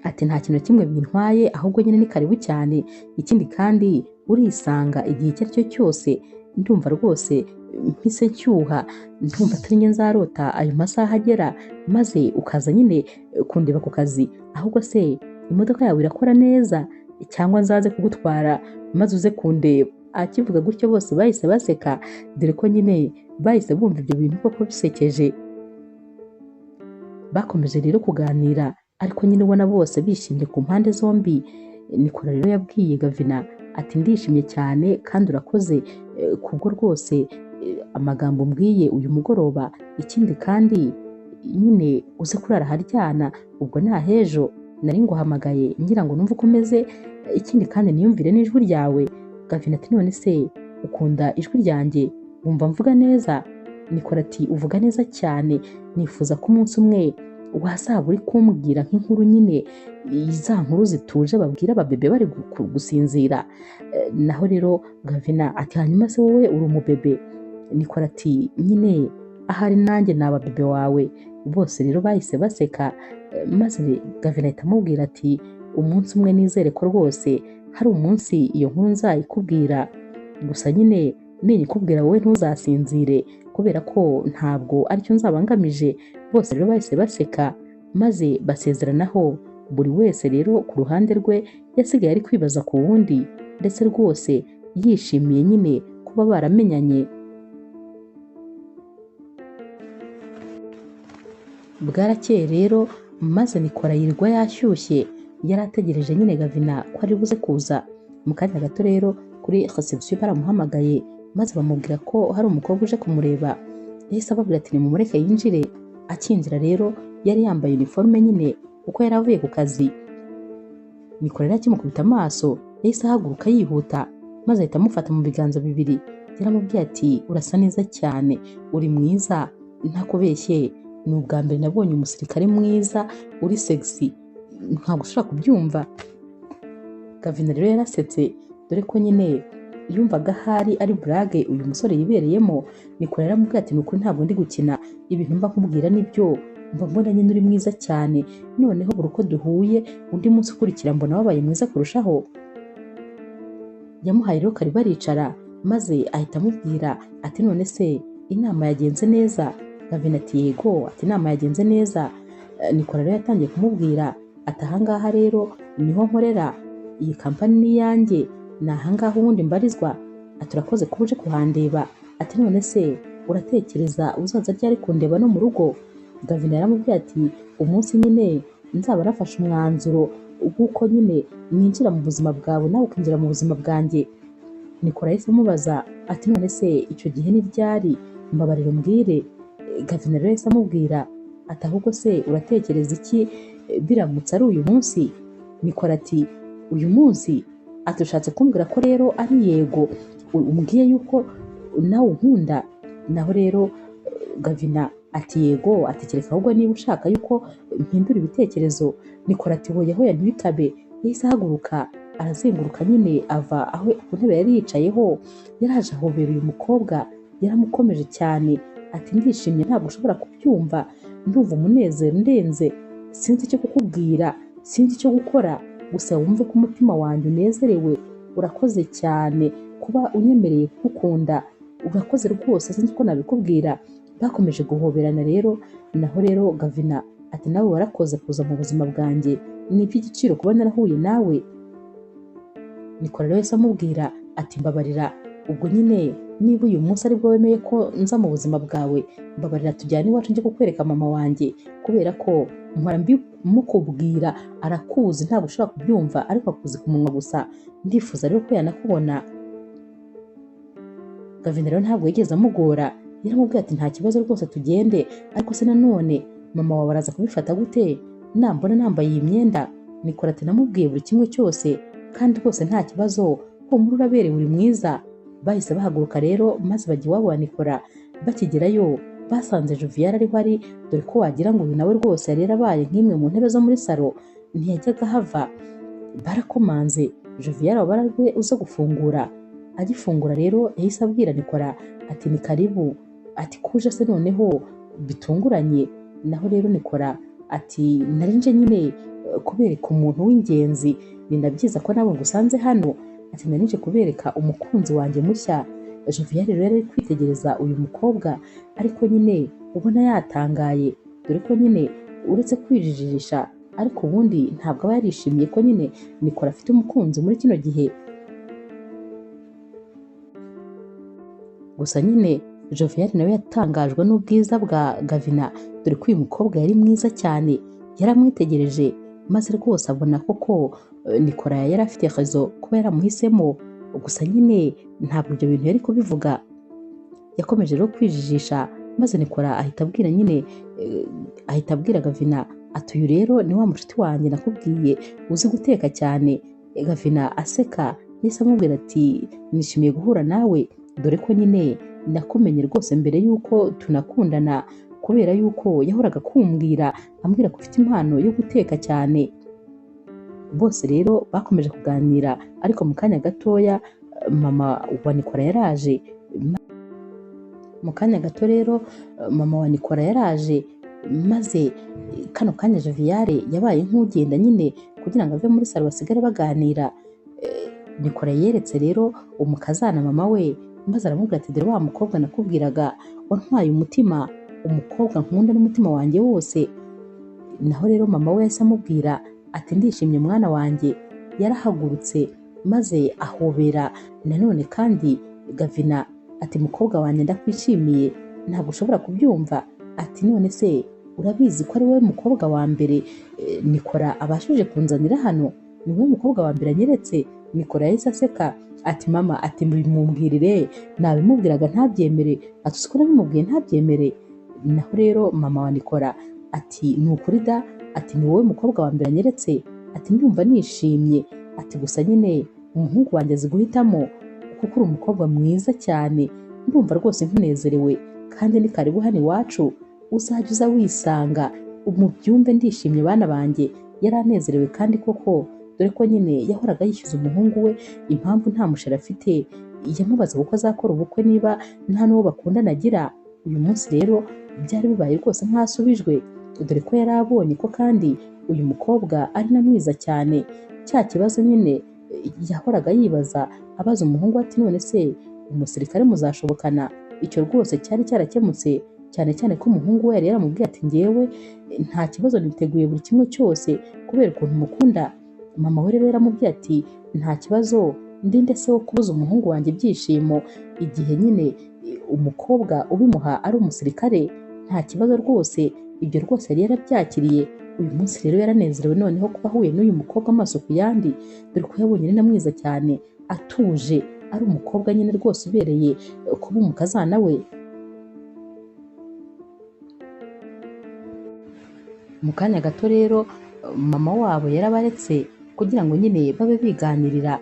ati nta kintu kimwe bintwaye, ahubwo nyine ni karibu cyane, ikindi kandi urisanga igihe icyo ari cyo cyose, ndumva rwose mpise nshyuha, ndumva atari njye nzarota ayo masaha agera, maze ukaza nyine kundeba ku kazi, ahubwo se imodoka yawe irakora neza cyangwa nzaze kugutwara maze uze kundeba. Akivuga gutyo bose bahise baseka, dore ko nyine Bahise bumva ibyo bintu koko bisekeje. Bakomeje rero kuganira, ariko nyine ubona bose bishimye ku mpande zombi. Nikora rero yabwiye Gavina ati ndishimye cyane kandi urakoze kubwo rwose amagambo mbwiye uyu mugoroba. Ikindi kandi nyine uze kurara aharyana, ubwo ntahejo nari nguhamagaye ngira ngo numve uko umeze, ikindi kandi niyumvire n'ijwi ryawe. Gavina ati none se ukunda ijwi ryanjye, wumva mvuga neza? Nikora ati uvuga neza cyane, nifuza ko umunsi umwe wazaba uri kumbwira nk'inkuru nyine, za nkuru zituje babwira ababebe bari gusinzira. Naho rero Gavina ati hanyuma se wowe uri umubebe? Nikora ati nyine ahari nanjye ni ababebe wawe. Bose rero bahise baseka, maze Gavina ahita amubwira ati umunsi umwe nizere ko rwose hari umunsi iyo nkuru nzayikubwira, gusa nyine ninyikubwira wowe ntuzasinzire kubera ko ntabwo aricyo nzaba ngamije. Bose rero bahise baseka maze basezeranaho. Buri wese rero ku ruhande rwe yasigaye ari kwibaza ku wundi, ndetse rwose yishimiye nyine kuba baramenyanye. Bwarakeye rero maze Nikora yirirwa yashyushye, yari ategereje nyine Gavina ko ari buze kuza. Mu kanya gato rero kuri reception baramuhamagaye maze bamubwira ko hari umukobwa uje kumureba. Yahise ababwira ati nimumureke yinjire. Akinjira rero yari yambaye uniforme nyine kuko yari avuye ku kazi. Nikora rero akimukubita amaso yahise ahaguruka yihuta maze ahita amufata mu biganza bibiri. Yaramubwiye ati urasa neza cyane, uri mwiza, ntakubeshye, ni ubwa mbere nabonye umusirikare mwiza uri sexy, ntabwo ushobora kubyumva. Gavina rero yarasetse, dore ko nyine yumvaga ahari ari burage uyu musore yibereyemo. Nikora yaramubwiye ati nukuri ntabwo ndi gukina, ibintu mba nkubwira nibyo, mba mbona nyine uri mwiza cyane, noneho buri uko duhuye undi munsi ukurikira mbona wabaye mwiza kurushaho. Yamuhaye rero karibu aricara, maze ahita amubwira ati none se inama yagenze neza? Gavina ati yego, ati inama yagenze neza. Nikora rero yatangiye kumubwira ati ahangaha rero niho nkorera, iyi kampani ni iyanjye, ni ahangaha ubundi mbarizwa, ati urakoze kuba uje kuhandeba, ati none se uratekereza uzaza ryari kundeba no mu rugo? Gavina yaramubwiye ati umunsi nyine nzaba nafashe umwanzuro w'uko nyine ninjira mu buzima bwawe nawe ukinjira mu buzima bwanjye. Nikora yahise amubaza ati none se icyo gihe ni ryari, mbabarira umbwire. Gavina rero yahise amubwira ati ahubwo se uratekereza iki biramutse ari uyu munsi? Nikora ati uyu munsi? Ati ushatse kumbwira ko rero ari yego, umbwiye yuko nawe unkunda? Naho rero Gavina ati yego, ati kereka ahubwo niba ushaka yuko mpindura ibitekerezo. Nikora ati hoya hoya ntibikabe. Yahise ahaguruka arazenguruka nyine ava aho ku ntebe yari yicayeho, yaraje ahobera uyu mukobwa, yaramukomeje cyane ati ndishimye ntabwo ushobora kubyumva, ndumva umunezero ndenze, sinzi icyo kukubwira, sinzi icyo gukora, gusa wumve ko umutima wanjye unezerewe, urakoze cyane kuba unyemereye kugukunda, urakoze rwose sinzi uko nabikubwira. Bakomeje guhoberana rero. Naho rero Gavina ati nawe warakoze kuza mu buzima bwanjye, ni iby'igiciro kuba narahuye nawe. Nikora rero yahise amubwira ati mbabarira, ubwo nyine niba uyu munsi aribwo wemeye ko nza mu buzima bwawe, mbabarira tujyane iwacu njye kukwereka mama wanjye, kubera ko mpora mukubwira arakuzi ntabwo ushobora kubyumva ariko akuzi ku munwa gusa, ndifuza rero ko yanakubona. Gavina rero ntabwo yigeze amugora, yaramubwiye ati nta kibazo rwose tugende, ariko se nanone mama wawe araza kubifata gute nambona nambaye iyi myenda? Nikora ati namubwiye buri kimwe cyose kandi rwose nta kibazo, humura uraberewe uri mwiza. Bahise bahaguruka rero maze bajya iwabo wa Nikora. Bakigerayo basanze Jovial ariho ari, dore ko wagira ngo uyu nawe rwose yari yarabaye nk'imwe mu ntebe zo muri salo, ntiyajyaga ahava. Barakomanze, Jovial wabararwe uza gufungura. Agifungura rero yahise abwira Nikora ati ni karibu, ati kuje se noneho bitunguranye. Naho rero Nikora ati nari nje nyine kubereka umuntu w'ingenzi, ni na byiza ko nawe ngusanze hano, ati nari nje kubereka umukunzi wanjye mushya. Jovial rero yari kwitegereza uyu mukobwa ariko nyine ubona yatangaye, dore ko nyine uretse kwijijisha ariko ubundi ntabwo aba yarishimiye ko nyine Nikora afite umukunzi muri kino gihe. Gusa nyine Jovial nawe yatangajwe n'ubwiza bwa Gavina, dore ko uyu mukobwa yari mwiza cyane. Yaramwitegereje maze rwose abona koko Nikora yari afite rezo kuba yaramuhisemo, gusa nyine ntabwo ibyo bintu yari kubivuga. Yakomeje rero kwijijisha, maze Nikora ahita abwira nyine ahita abwira Gavina ati uyu rero ni wa mushuti wanjye nakubwiye uzi guteka cyane. Gavina aseka yahise amubwira ati nishimiye guhura nawe, dore ko nyine nakumenye rwose mbere y'uko tunakundana, kubera y'uko yahoraga kumbwira ambwira ko ufite impano yo guteka cyane. Bose rero bakomeje kuganira, ariko mu kanya gatoya mama wa Nikora yaraje. Mu kanya gato rero mama wa Nikora yaraje, maze kano kanya Jovial yabaye nk'ugenda nyine kugira ngo ave muri salo basigare baganira. Nikora yeretse rero umukazana mama we, maze aramubwira ati dore wa mukobwa nakubwiraga wantwaye umutima, umukobwa nkunda n'umutima wanjye wose. Naho rero mama we yahise amubwira ati ndishimye mwana wanjye. Yarahagurutse maze ahobera nanone kandi Gavina ati mukobwa wanjye ndakwishimiye, ntabwo ushobora kubyumva. Ati none se urabizi ko ari wowe mukobwa wa mbere Nikora abashije kunzanira hano, ni wowe mukobwa wa mbere anyeretse. Nikora yahise aseka ati mama, ati mumbwirire, nabimubwiraga ntabyemere, ati uzi ko nabimubwiye ntabyemere. Naho rero mama wa Nikora ati ni ukuri da, ati ni wowe mukobwa wa mbere anyeretse, ati ndumva nishimye, ati gusa nyine umuhungu wanjye azi guhitamo kuko uri umukobwa mwiza cyane, ndumva rwose nkunezerewe, kandi ni karibu hano iwacu, uzajya uza wisanga mubyumve, ndishimye bana banjye. Yari anezerewe kandi koko, dore ko nyine yahoraga yishyuza umuhungu we impamvu nta musheri afite, yamubazaga uko azakora ubukwe niba nta n'uwo bakundana agira. Uyu munsi rero byari bibaye rwose nk'asubijwe, dore ko yari abonye ko kandi uyu mukobwa ari na mwiza cyane. Cya kibazo nyine yahoraga yibaza abaza umuhungu ati none se umusirikare muzashobokana? Icyo rwose cyari cyarakemutse, cyane cyane ko umuhungu we yari yaramubwiye ati ngewe nta kibazo niteguye buri kimwe cyose kubera ukuntu mukunda. Mama we rero yaramubwiye ati nta kibazo, ndinde se wo kubuza umuhungu wanjye ibyishimo igihe nyine umukobwa ubimuha ari umusirikare, nta kibazo rwose, ibyo rwose yari yarabyakiriye. Uyu munsi rero yaranezerewe noneho kuba ahuye n'uyu mukobwa amaso ku yandi, dore ko yabonye ari na mwiza cyane, atuje, ari umukobwa nyine rwose ubereye kuba umukazana we. Mu kanya gato rero mama wabo yarabaretse kugira ngo nyine babe biganirira.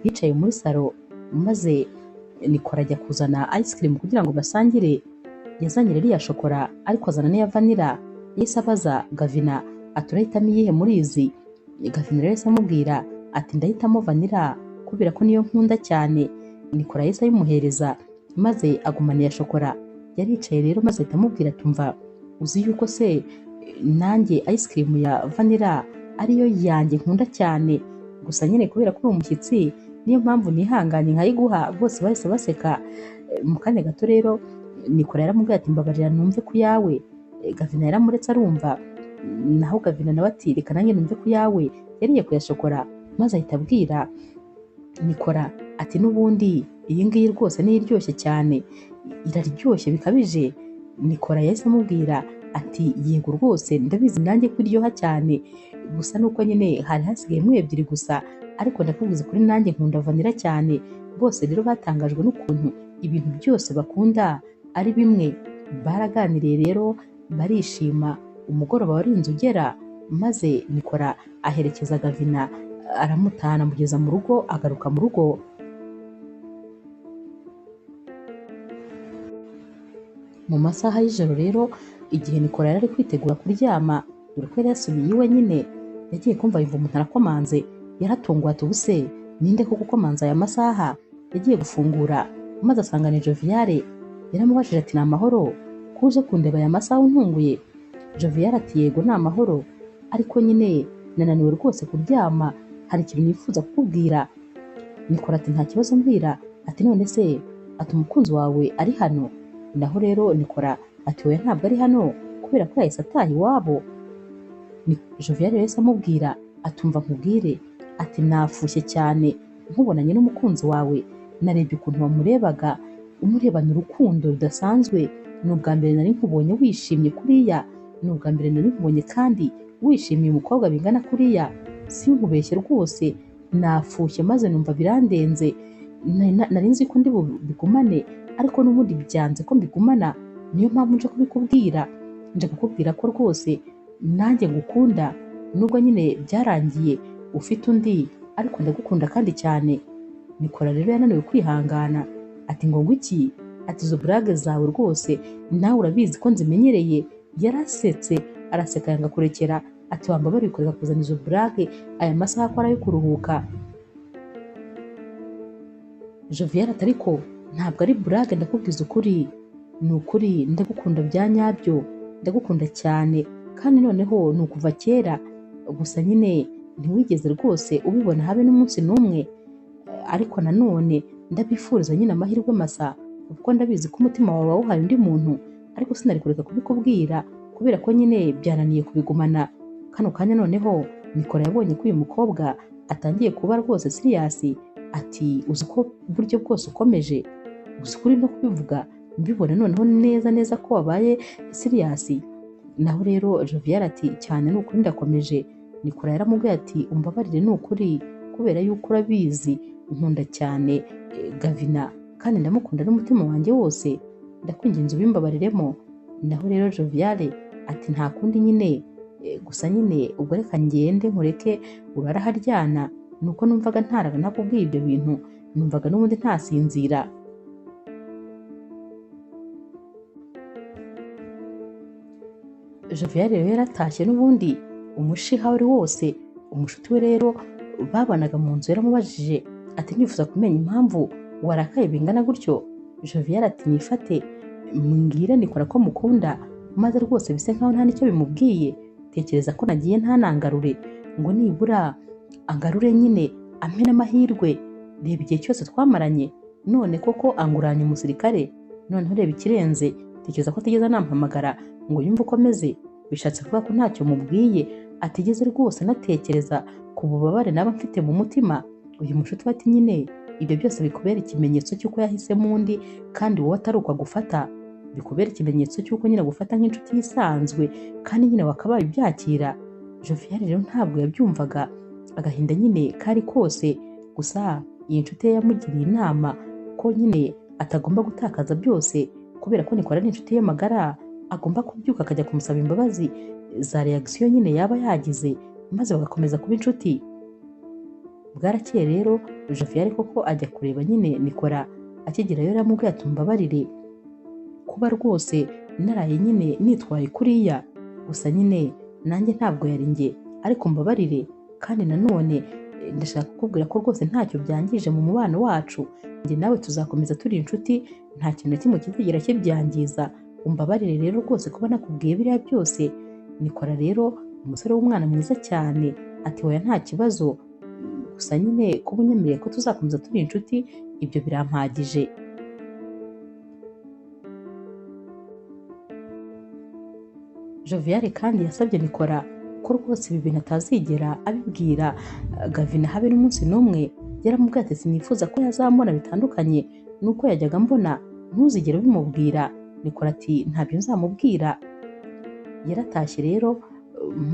Bicaye muri salo maze Nikora ajya kuzana ice cream kugira ngo basangire. Yazanye rero iya shokora ariko azana n'iya vanilla. Yahise abaza Gavina ati urahitamo iyihe muri izi? Gavina rero yahise amubwira ati ndahitamo vanilla kubera ko niyo nkunda cyane. Nikora yahise ayimuhereza maze agumana iya shokora. Yaricaye rero maze ahita amubwira ati umva, uzi yuko se nanjye ice cream ya vanilla ariyo yanjye nkunda cyane, gusa nyine kubera ko uri umushyitsi niyo mpamvu nihanganye nkayiguha. Bose bahise baseka. Mu kanya gato rero Nikora yaramubwiye ati mbabarira numve ku yawe. Gavina yaramuretse arumva. Naho Gavina nawe ati reka nanjye numve ku yawe. Yariye kuyashokora maze ahita abwira Nikora ati n'ubundi iyi ngiyi rwose niyo iryoshye cyane, iraryoshye bikabije. Nikora yahise amubwira ati yego rwose ndabizi nanjye ko iryoha cyane, gusa nuko nyine hari hasigayemo ebyiri gusa, ariko ndakubwiza kuri nanjye nkunda vanilla cyane. Bose rero batangajwe n'ukuntu ibintu byose bakunda ari bimwe. Baraganiriye rero barishima. Umugoroba warinze ugera, maze Nikora aherekeza Gavina aramutahana amugeza mu rugo, agaruka mu rugo. Mu masaha y'ijoro rero igihe Nikora yari ari kwitegura kuryama, dore ko yari yasubiye iwe nyine, yagiye kumva yumva umuntu arakomanze. Yaratunguwe ati ubuse ninde koko ukomanze aya masaha? Yagiye gufungura maze asanga ni Jovial. Yaramubajije ati ni amahoro ko uje kundeba aya masaha untunguye? Jovial ati yego ni amahoro, ariko nyine nananiwe rwose kuryama, hari ikintu nifuza kukubwira. Nikora ati nta kibazo mbwira. Ati none se ati umukunzi wawe ari hano? Naho rero Nikora ati oya ntabwo ari hano kubera ko yahise ataha iwabo. Jovial yahise amubwira atumva nkubwire, ati nafushye cyane nkubonanye n'umukunzi wawe, narebye ukuntu wamurebaga umurebana urukundo rudasanzwe, ni ubwa mbere nari nkubonye wishimye kuriya, ni ubwa mbere nari nkubonye kandi wishimiye umukobwa bingana kuriya, sinkubeshye rwose nafushye maze numva birandenze, nari nzi ko ndi bigumane ariko n'ubundi byanze ko mbigumana, niyo mpamvu nje kubikubwira, nje kukubwira ko rwose nanjye ngukunda, nubwo nyine byarangiye ufite undi ariko ndagukunda kandi cyane. Nikora rero yananiwe kwihangana ati ngo ngwiki, ati izo burage zawe rwose nawe urabizi ko nzimenyereye. Yarasetse araseka yanga kurekera, ati wambabariye ukareka kuzana izo burage aya masaha ko ari ayo kuruhuka. Jovial ati ariko ntabwo ari burage, ndakubwiza ukuri, ni ukuri ndagukunda bya nyabyo, ndagukunda cyane kandi noneho ni ukuva kera, gusa nyine ntiwigeze rwose ubibona habe n'umunsi n'umwe, ariko nanone ndabifuriza nyine amahirwe masa kuko ndabizi ko umutima wawe wawuhaye undi muntu, ariko sinari kureka kubikubwira kubera ko nyine byananiye kubigumana. Kano kanya noneho Nikora yabonye ko uyu mukobwa atangiye kuba rwose siriyasi, ati uzi ko uburyo bwose ukomeje, uzi ko uri no kubivuga mbibona noneho neza neza ko wabaye siriyasi. Naho rero Jovial ati cyane ni ukuri ndakomeje. Nikora yaramubwiye ati umbabarire ni ukuri kubera yuko urabizi nkunda cyane Gavina kandi ndamukunda n'umutima wanjye wose, ndakwinginze ubimbabariremo. Naho rero Jovial ati nta kundi nyine, gusa nyine ubwo reka ngende nkureke uraraharyana, nuko numvaga ntarara nakubwiye ibyo bintu, numvaga n'ubundi ntasinzira. Jovial rero yaratashye n'ubundi umushiha wari wose. Umushuti we rero babanaga mu nzu yaramubajije ati nifuza kumenya impamvu warakaye bingana gutyo. Jovial ati nifate mbwire Nikora ko mukunda, maze rwose bise nkaho nta nicyo bimubwiye, tekereza ko nagiye ntanangarure ngo nibura angarure nyine ampe n'amahirwe, reba igihe cyose twamaranye none koko anguranye umusirikare, noneho reba ikirenze, tekereza ko atigeze anampamagara ngo yumve uko ameze, bishatse kuvuga ko ntacyo mubwiye, atigeze rwose anatekereza ku bubabare naba mfite mu mutima. Uyu mushuti we ati nyine ibyo byose bikubera ikimenyetso cy'uko yahisemo undi kandi wowe atari uko agufata, bikubera ikimenyetso cy'uko nyine agufata nk'inshuti isanzwe kandi nyine wakabaye ubyakira. Jovial rero ntabwo yabyumvaga, agahinda nyine kari kose, gusa iyi nshuti ye yamugiriye inama ko nyine atagomba gutakaza byose kubera ko Nikora ari inshuti ye magara, agomba kubyuka akajya kumusaba imbabazi za reaction nyine yaba yagize maze bagakomeza kuba inshuti. Bwarakeye rero Jovial koko ajya kureba nyine Nikora, akigerayo yaramubwiye ati umbabarire kuba rwose naraye nyine nitwaye kuriya, gusa nyine nanjye ntabwo yari njye, ariko mbabarire kandi nanone ndashaka kukubwira ko rwose ntacyo byangije mu mubano wacu, njye nawe tuzakomeza turi inshuti, nta kintu na kimwe kizigera kibyangiza, umbabarire rero rwose kuba nakubwiye biriya byose. Nikora rero umusore w'umwana mwiza cyane ati oya nta kibazo, gusa nyine kuba unyemereye ko tuzakomeza turi inshuti ibyo birampagije. Jovial kandi yasabye Nikora ko rwose ibi bintu atazigera abibwira Gavina habe n'umunsi n'umwe, yaramubwiye ati sinifuza ko yazambona bitandukanye nuko yajyaga mbona, ntuzigere ubimubwira. Nikora ati ntabyo nzamubwira. Yaratashye rero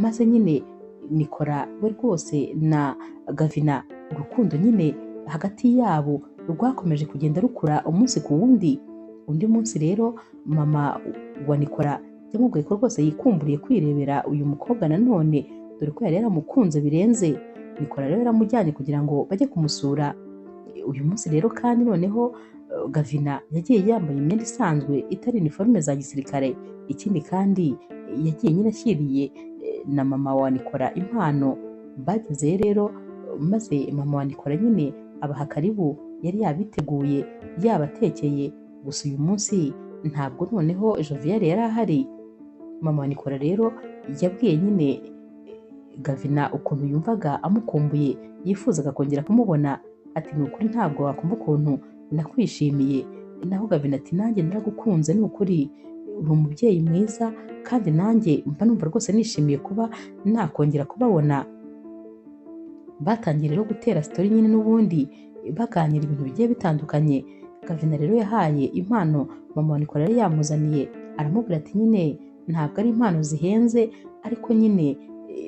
maze nyine Nikora we rwose na Gavina urukundo nyine hagati yabo rwakomeje kugenda rukura umunsi ku wundi. Undi munsi rero mama wa Nikora yamubwiye ko rwose yikumburiye kwirebera uyu mukobwa nanone, dore ko yari yaramukunze birenze. Nikora rero yaramujyanye kugira ngo bajye kumusura. Uyu munsi rero kandi noneho Gavina yagiye yambaye imyenda isanzwe itari uniforme za gisirikare, ikindi kandi yagiye nyine ashyiriye na mama wa Nikora impano. Bagezeyo rero maze mama wa Nikora nyine abaha karibu, yari yabiteguye yabatekeye, gusa uyu munsi ntabwo noneho Jovial yari ahari. Mama wa Nikora rero yabwiye nyine Gavina ukuntu yumvaga amukumbuye, yifuzaga kongera kumubona, ati ni ukuri ntabwo wakumva ukuntu nakwishimiye. Naho Gavina ati nanjye naragukunze ni ukuri, uri umubyeyi mwiza kandi nanjye mba numva rwose nishimiye kuba nakongera kubabona. Batangiye rero gutera sitori nyine n'ubundi baganira ibintu bigiye bitandukanye. Gavina rero yahaye impano mama wa Nikora yari yamuzaniye, aramubwira ati nyine ntabwo ari impano zihenze ariko nyine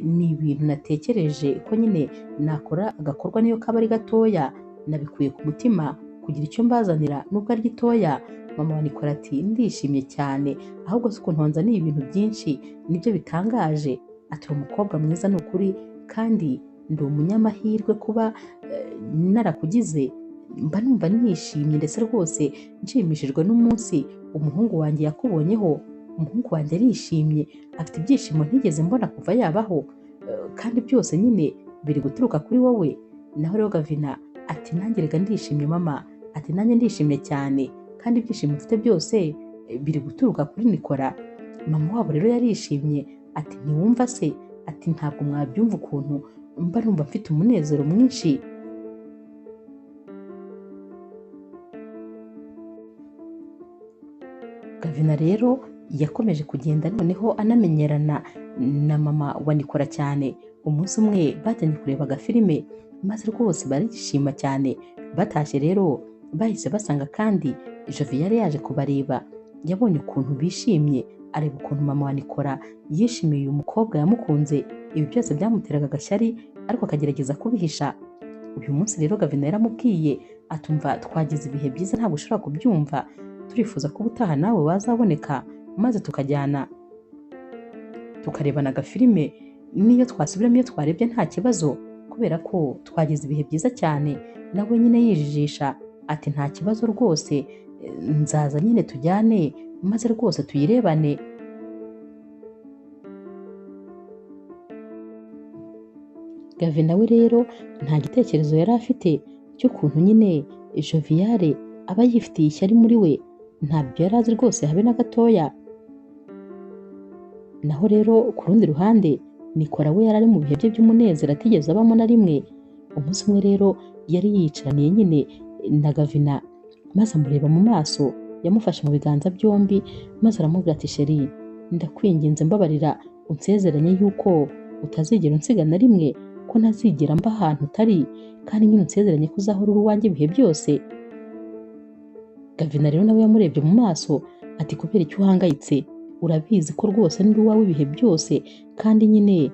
ni ibintu natekereje ko nyine nakora agakorwa niyo kaba ari gatoya, nabikuye ku mutima kugira icyo mbazanira nubwo ari gitoya. Mama wa Nikora ati ndishimye cyane, ahubwo si ukuntu wanzaniye ibintu byinshi nibyo bitangaje. Ati uri umukobwa mwiza ni ukuri, kandi ndi umunyamahirwe kuba narakugize, mba numva nishimye ndetse rwose nshimishijwe n'umunsi umuhungu wanjye yakubonyeho. Umuhungu wanjye arishimye, afite ibyishimo ntigeze mbona kuva yabaho, kandi byose nyine biri guturuka kuri wowe. Naho rero Gavina ati nanjye rega ndishimye mama, ati nanjye ndishimye cyane, kandi ibyishimo mfite byose biri guturuka kuri Nikora. Mama wabo rero yarishimye ati ntiwumva se, ati ntabwo mwabyumva ukuntu mba numva mfite umunezero mwinshi. Gavina rero yakomeje kugenda noneho anamenyerana na mama wa Nikora cyane. Umunsi umwe bajyanye kureba agafilime maze rwose barishima cyane. Batashye rero bahise basanga kandi Jovi yari yaje kubareba, yabonye ukuntu bishimye, areba ukuntu mama wa Nikora yishimiye uyu mukobwa yamukunze. Ibi byose byamuteraga agashyari ariko akagerageza kubihisha. Uyu munsi rero Gavina yaramubwiye atumva twagize ibihe byiza ntabwo ushobora kubyumva, turifuza ko ubutaha nawe wazaboneka maze tukajyana tukarebana agafilime, niyo twasubiramo iyo twarebye nta kibazo, kubera ko twagize ibihe byiza cyane. Nawe nyine yijijisha ati nta kibazo rwose, nzaza nyine tujyane maze rwose tuyirebane. Gavina we rero nta gitekerezo yari afite cy'ukuntu nyine Joviale aba yifitiye ishyari muri we, ntabyo yari azi rwose habe na gatoya. Naho rero ku rundi ruhande Nikora we yari ari mu bihe bye by'umunezero atigeze abamo na rimwe. Umunsi umwe rero yari yicaraniye nyine na Gavina maze amureba mu maso, yamufashe mu biganza byombi maze aramubwira ati sheri ndakwinginze mbabarira unsezeranye yuko utazigera unsiga na rimwe, ko ntazigera mba ahantu utari, kandi nyine unsezeranye ko uzahora uri uwanjye ibihe byose. Gavina rero nawe yamurebye mu maso ati kubera icyo uhangayitse, urabizi ko rwose ndi uwawe ibihe byose, kandi nyine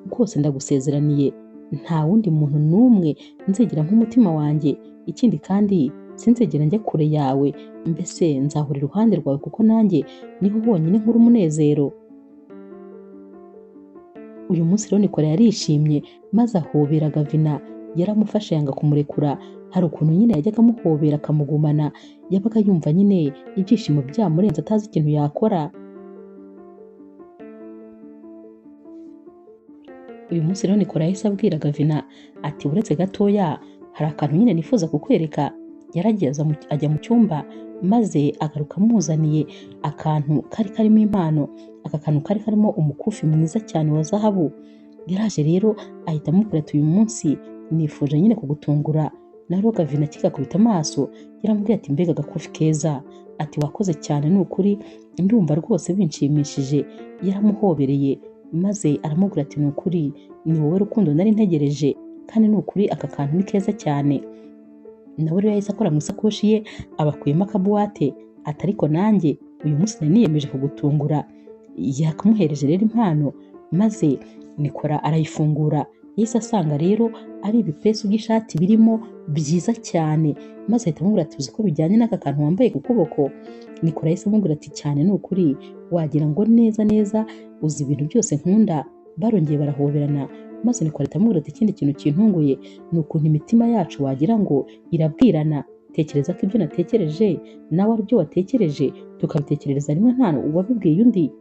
rwose ndagusezeraniye nta wundi muntu n'umwe nzegera nk'umutima wanjye, ikindi kandi sinzegera njya kure yawe, mbese nzahora iruhande rwawe kuko nanjye niho honyine nkura umunezero. Uyu munsi rero Nikora yarishimye maze ahobera Gavina, yaramufashe yanga kumurekura. Hari ukuntu nyine yajyaga amuhobera akamugumana, yabaga yumva nyine ibyishimo byamurenze atazi ikintu yakora. Uyu munsi rero Nikora yahise abwira Gavina ati uretse gatoya hari akantu nyine nifuza kukwereka. Yaragiye ajya mu cyumba maze agaruka amuzaniye akantu kari karimo impano. Aka kantu kari karimo umukufi mwiza cyane wa zahabu. Yaraje rero ahita amubwira ati uyu munsi nifuje nyine kugutungura. Naho Gavina akigakubita amaso yaramubwiye ati mbega agakufi keza, ati wakoze cyane ni ukuri, ndumva rwose binshimishije. Yaramuhobereye maze aramubwira ati ni ukuri ni wowe rukundo nari ntegereje, kandi ni ukuri aka kantu ni keza cyane. Nawe rero yahise akora mu isakoshi ye abakuyemo akabuwate ati ariko nanjye uyu munsi nari niyemeje kugutungura. Yakamuhereje rero impano maze Nikora arayifungura, yahise asanga rero ari ibipesu by'ishati birimo byiza cyane, maze ahita amubwira ati uzi ko bijyanye n'aka kantu wambaye ku kuboko. Nikora yahise amubwira ati cyane ni ukuri, wagira ngo neza neza uzi ibintu byose nkunda. Barongeye barahoberana maze Nikora ahita amubwira ati ikindi kintu kintunguye ni ukuntu imitima yacu wagira ngo irabwirana, tekereza ko ibyo natekereje nawe aribyo watekereje, tukabitekerereza rimwe nta uwabibwiye undi.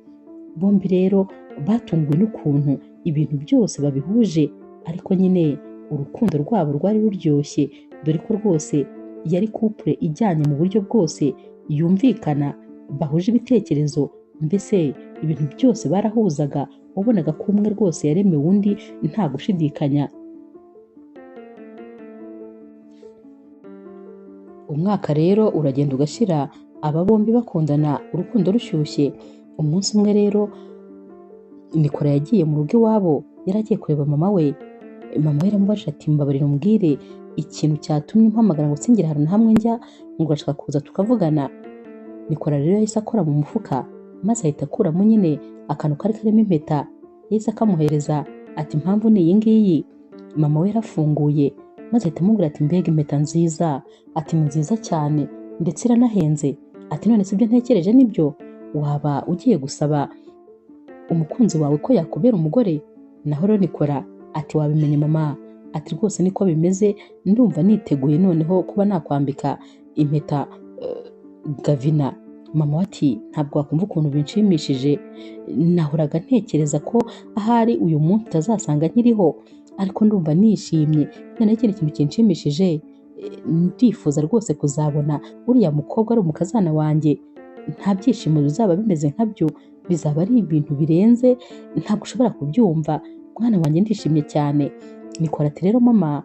Bombi rero batunguwe n'ukuntu ibintu byose babihuje, ariko nyine urukundo rwabo rwari ruryoshye, dore ko rwose yari couple ijyanye mu buryo bwose yumvikana, bahuje ibitekerezo, mbese ibintu byose barahuzaga, wabonaga ko umwe rwose yaremewe undi nta gushidikanya. Umwaka rero uragenda ugashira, aba bombi bakundana urukundo rushyushye. Umunsi umwe rero Nikora yagiye mu rugo iwabo, yari agiye kureba mama we. Mama we yaramubajije ati mbabarira umbwire Ikintu cyatumye umpamagara ngo singire ahantu na hamwe njya, ngo urashaka kuza tukavugana. Nikora rero yahise akora mu mufuka maze ahita akuramo nyine akantu kari karimo impeta, yahise akamuhereza ati impamvu ni iyi ngiyi. Mama we yarafunguye maze ahita amubwira ati mbega impeta nziza, ati ni nziza cyane ndetse iranahenze, ati none si ibyo ntekereje nibyo, waba ugiye gusaba umukunzi wawe ko yakubera umugore? Naho rero Nikora ati wabimenye mama, ati rwose niko bimeze, ndumva niteguye noneho kuba nakwambika impeta Gavina. Mama we ati ntabwo wakumva ukuntu binshimishije, nahoraga ntekereza ko ahari uyu munsi utazasanga nkiriho, ariko ndumva nishimye. Noneho ikindi kintu kinshimishije, ndifuza rwose kuzabona uriya mukobwa ari umukazana wanjye, nta byishimo bizaba bimeze nkabyo, bizaba ari ibintu birenze, ntabwo ushobora kubyumva mwana wanjye, ndishimye cyane. Nikora ati rero mama,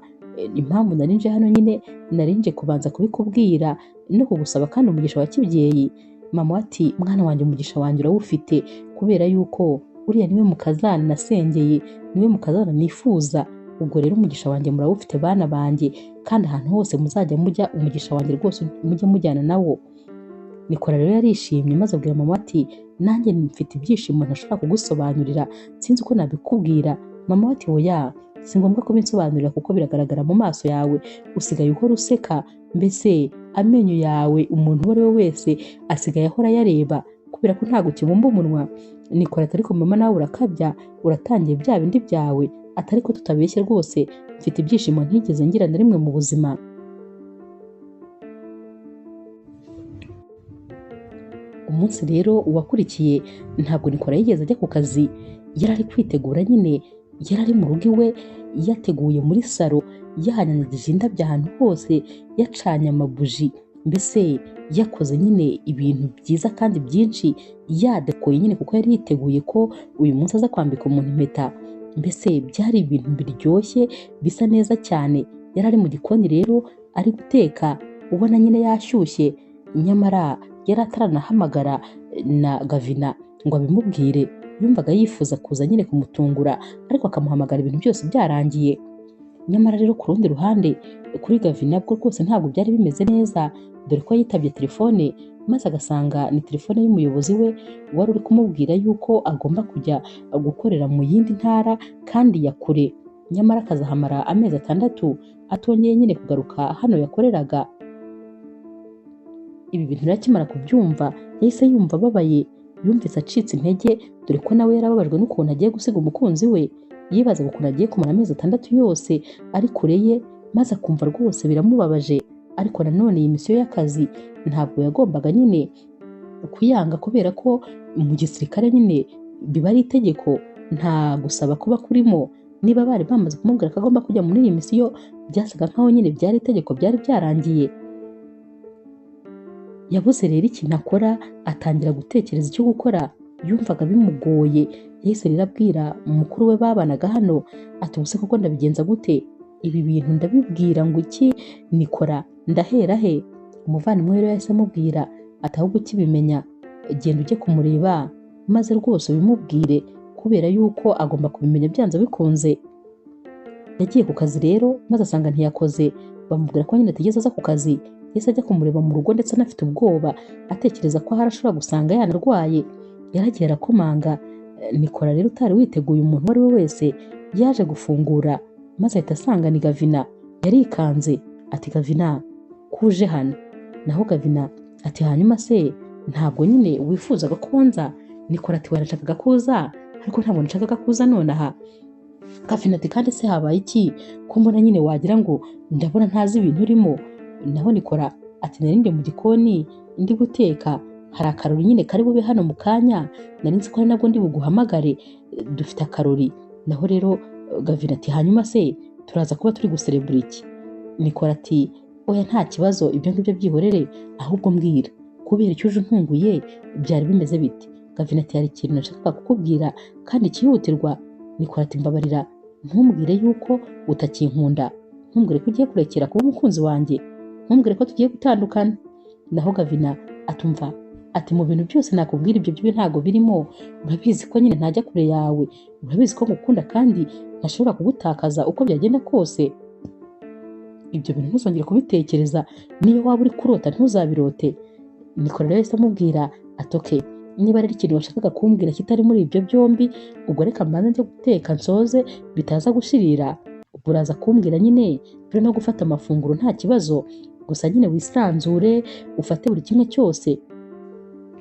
impamvu nari nje hano nyine nari nje kubanza kubikubwira no kugusaba kandi umugisha wa kibyeyi. Mama ati mwana wanjye umugisha wanjye urawufite, kubera yuko uriya niwe mukazana nasengeye, niwe mukazana nifuza, ubwo rero umugisha wanjye murawufite bana banjye, kandi ahantu hose muzajya mujya umugisha wanjye rwose mujye mujyana nawo. Nikora rero yarishimye maze abwira mama ati nanjye mfite ibyishimo ntashobora kugusobanurira, sinzi uko nabikubwira. Mama ati oya, si ngombwa kubinsobanurira kuko biragaragara mu maso yawe, usigaye uhora useka, mbese amenyo yawe umuntu uwo ari we wese asigaye ahora ayareba kubera ko ntabwo ukibumba umunwa. Nikora ati ariko mama nawe urakabya, uratangiye bya bindi byawe, atari ko tutabeshye rwose, mfite ibyishimo ntigeze ngira na rimwe mu buzima. Umunsi rero uwakurikiye ntabwo Nikora yigeze ajya ku kazi, yari ari kwitegura nyine, yari ari mu rugo iwe, yateguye muri salo, yahanyanagije indabyo ahantu hose, yacanye amabuji, mbese yakoze nyine ibintu byiza kandi byinshi, yadekoye nyine kuko yari yiteguye ko uyu munsi aza kwambika umuntu impeta. Mbese byari ibintu biryoshye bisa neza cyane. Yari ari mu gikoni rero ari guteka, ubona nyine yashyushye, nyamara yari ataranahamagara na Gavina ngo abimubwire. Yumvaga yifuza kuza nyine kumutungura, ariko akamuhamagara ibintu byose byarangiye. Nyamara rero ku rundi ruhande kuri Gavina bwo rwose ntabwo byari bimeze neza, dore ko yitabye telefone maze agasanga ni telefone y'umuyobozi we wari uri kumubwira yuko agomba kujya gukorera mu yindi ntara kandi ya kure, nyamara akazahamara amezi 6 atongeye nyine kugaruka hano yakoreraga. Ibi bintu rero akimara kubyumva yahise yumva ababaye, yumvise acitse intege, dore ko nawe yarababajwe n'ukuntu agiye gusiga umukunzi we. Yibazaga ukuntu agiye kumara amezi 6 yose ari kure ye, maze akumva rwose biramubabaje. Ariko nanone iyi misiyo y'akazi ntabwo yagombaga nyine kuyanga, kubera ko mu gisirikare nyine biba ari itegeko, nta gusaba kuba kurimo. Niba bari bamaze kumubwira ko agomba kujya muri iyi misiyo, byasaga nkaho nyine byari itegeko, byari byarangiye. Yabuze rero ikintu akora, atangira gutekereza icyo gukora, yumvaga bimugoye. Yahise rero abwira mukuru we babanaga hano ati ubuse koko ndabigenza gute? Ibi bintu ndabibwira ngo iki? Nikora ndahera he? Umuvandimwe rero yahise amubwira ati ahubwo ukibimenya genda ujye kumureba maze rwose ubimubwire, kubera yuko agomba kubimenya byanze bikunze. Yagiye ku kazi rero maze asanga ntiyakoze, bamubwira ko nyine atigeze aza ku kazi. Yahise ajya kumureba mu rugo ndetse anafite ubwoba, atekereza ko ahari ashobora gusanga yanarwaye. Yaragiye arakomanga. Nikora rero utari witeguye umuntu uwo ari we wese yaje gufungura, maze ahita asanga ni Gavina. Yarikanze ati Gavina kuje hano? Naho Gavina ati hanyuma se ntabwo nyine wifuzaga ko nza? Nikora ati warashakaga kuza ariko ntabwo nashakaga kuza nonaha. Gavina ati kandi se habaye iki ko mbona nyine wagira ngo ndabona ntazi ibintu urimo? Naho Nikora ati nari ndi mu gikoni ndi guteka, hari akarori nyine kari bube hano mu kanya, nari nzi ko ari nabwo ndi buguhamagare, dufite akarori. Naho rero Gavina ati hanyuma se turaza kuba turi guserebura iki? Nikora ati oya nta kibazo, ibyo ngibyo byihorere, ahubwo mbwira kubera icyo uje untunguye byari bimeze bite? Gavina ati hari ikintu nashakaga kukubwira kandi cyihutirwa. Nikora ati mbabarira, ntumbwire yuko utakinkunda, ntumbwire ko ugiye kurekera kuba umukunzi wanjye, ntumbwire ko tugiye gutandukana. Naho Gavina atumva ati mu bintu byose nakubwira ibyo byo ntago birimo, urabizi ko nyine ntajya kure yawe, urabizi ko ngukunda kandi ntashobora kugutakaza uko byagenda kose. Ibyo bintu ntuzongere kubitekereza, niyo waba uri kurota ntuzabirote. Nikora rero yahise amubwira ati okay, niba rero ikintu washakaga kumbwira kitari muri ibyo byombi, ubwo reka mbanze njye guteka nsoze bitaza gushirira, ubwo uraza kumbwira nyine turi no gufata amafunguro nta kibazo, gusa nyine wisanzure ufate buri kimwe cyose.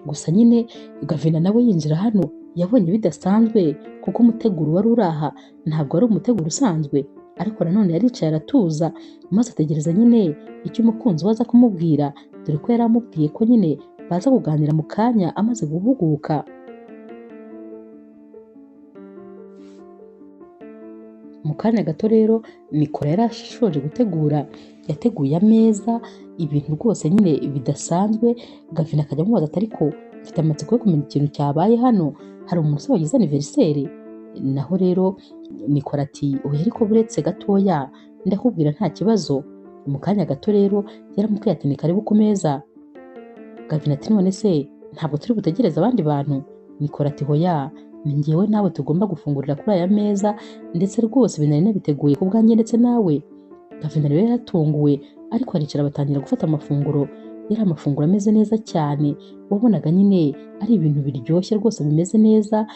Gusa nyine Gavina nawe yinjira hano yabonye bidasanzwe, kuko umuteguro wari uri aha ntabwo wari umuteguro usanzwe, ariko nanone yaricaye aratuza maze ategereza nyine icyo umukunzi we aza kumubwira, dore ko yari amubwiye ko nyine baza kuganira mu kanya amaze guhuguka. Mu kanya gato rero Nikora yari ashoje gutegura, yateguye ameza, ibintu rwose nyine bidasanzwe. Gavina akajya amubaza ati ariko mfite amatsiko yo kumenya ikintu cyabaye hano, hari umuntu se wagize anniversaire? Naho rero Nikora ati oya ariko buretse gatoya ndakubwira nta kibazo. Mu kanya gato rero yaramubwiye ati ni karibu ku meza. Gavina ati none se ntabwo turi butegereze abandi bantu? Nikora ati hoya, ni njyewe nawe tugomba gufungurira kuri aya meza, ndetse rwose ibintu nari nabiteguye ku bwanjye ndetse nawe. Gavina rero yaratunguwe, ariko aricara batangira gufata amafunguro. Yari amafunguro ameze neza cyane, wabonaga nyine ari ibintu biryoshye rwose bimeze neza.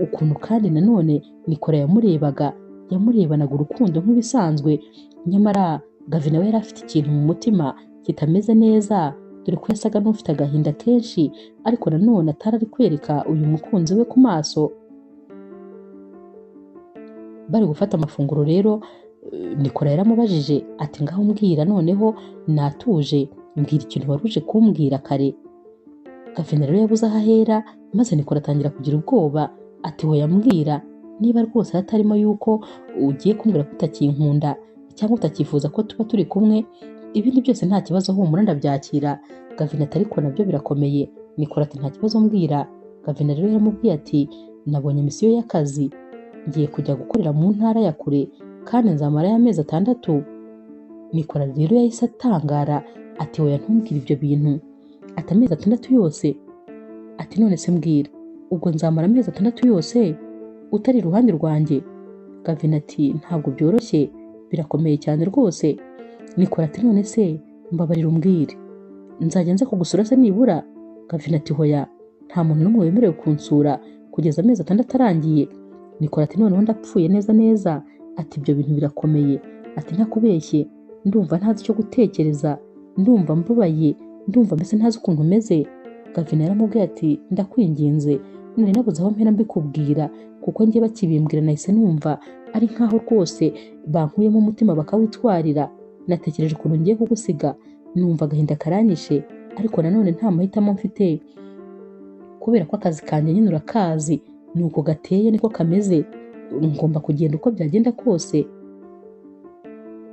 Ukuntu kandi nanone Nikora yamurebaga, yamurebanaga urukundo nk'ibisanzwe, nyamara Gavina we yari afite ikintu mu mutima kitameze neza, dore ko yasaga n'ufite agahinda kenshi, ariko nanone atari ari kwereka uyu mukunzi we ku maso. Bari gufata amafunguro rero, Nikora yaramubajije ati ngaho mbwira noneho natuje, mbwira ikintu wari uje kumbwira kare. Gavina rero yabuze aho ahera, maze Nikora atangira kugira ubwoba ati hoya mbwira, niba rwose hatarimo yuko ugiye kumbwira ko utakinkunda cyangwa utakifuza ko tuba turi kumwe, ibindi byose nta kibazo humura ndabyakira. Gavina ati ariko nabyo birakomeye. Nikora ati nta kibazo mbwira. Gavina rero yaramubwiye ati nabonye misiyo y'akazi, ngiye kujya gukorera mu ntara ya kure kandi nzamarayo amezi 6. Nikora rero yahise atangara ati hoya ntumbwire ibyo bintu, ati amezi 6 yose? Ati none se mbwira, ubwo nzamara amezi 6 yose utari iruhande rwanjye? Gavina ati ntabwo byoroshye, birakomeye cyane rwose. Nikora ati none se mbabarira umbwire, nzajya nza kugusura se nibura? Gavina ati hoya, nta muntu n'umwe wemerewe kunsura kugeza amezi 6 arangiye. Nikora ati noneho ndapfuye neza neza, ati ibyo bintu birakomeye, ati ntakubeshye, ndumva ntazi icyo gutekereza, ndumva mbabaye, ndumva mbese ntazi ukuntu meze. Gavina yaramubwiye ati ndakwinginze, nari nabuze aho mpera mbikubwira, kuko njye bakibimbwira nahise numva ari nkaho rwose bankuyemo umutima bakawitwarira. Natekereje ukuntu ngiye kugusiga, numva agahinda karanyishe, ariko nanone nta mahitamo mfite, kubera ko akazi kanjye nyine urakazi, ni uko gateye niko kameze, ngomba kugenda uko byagenda kose.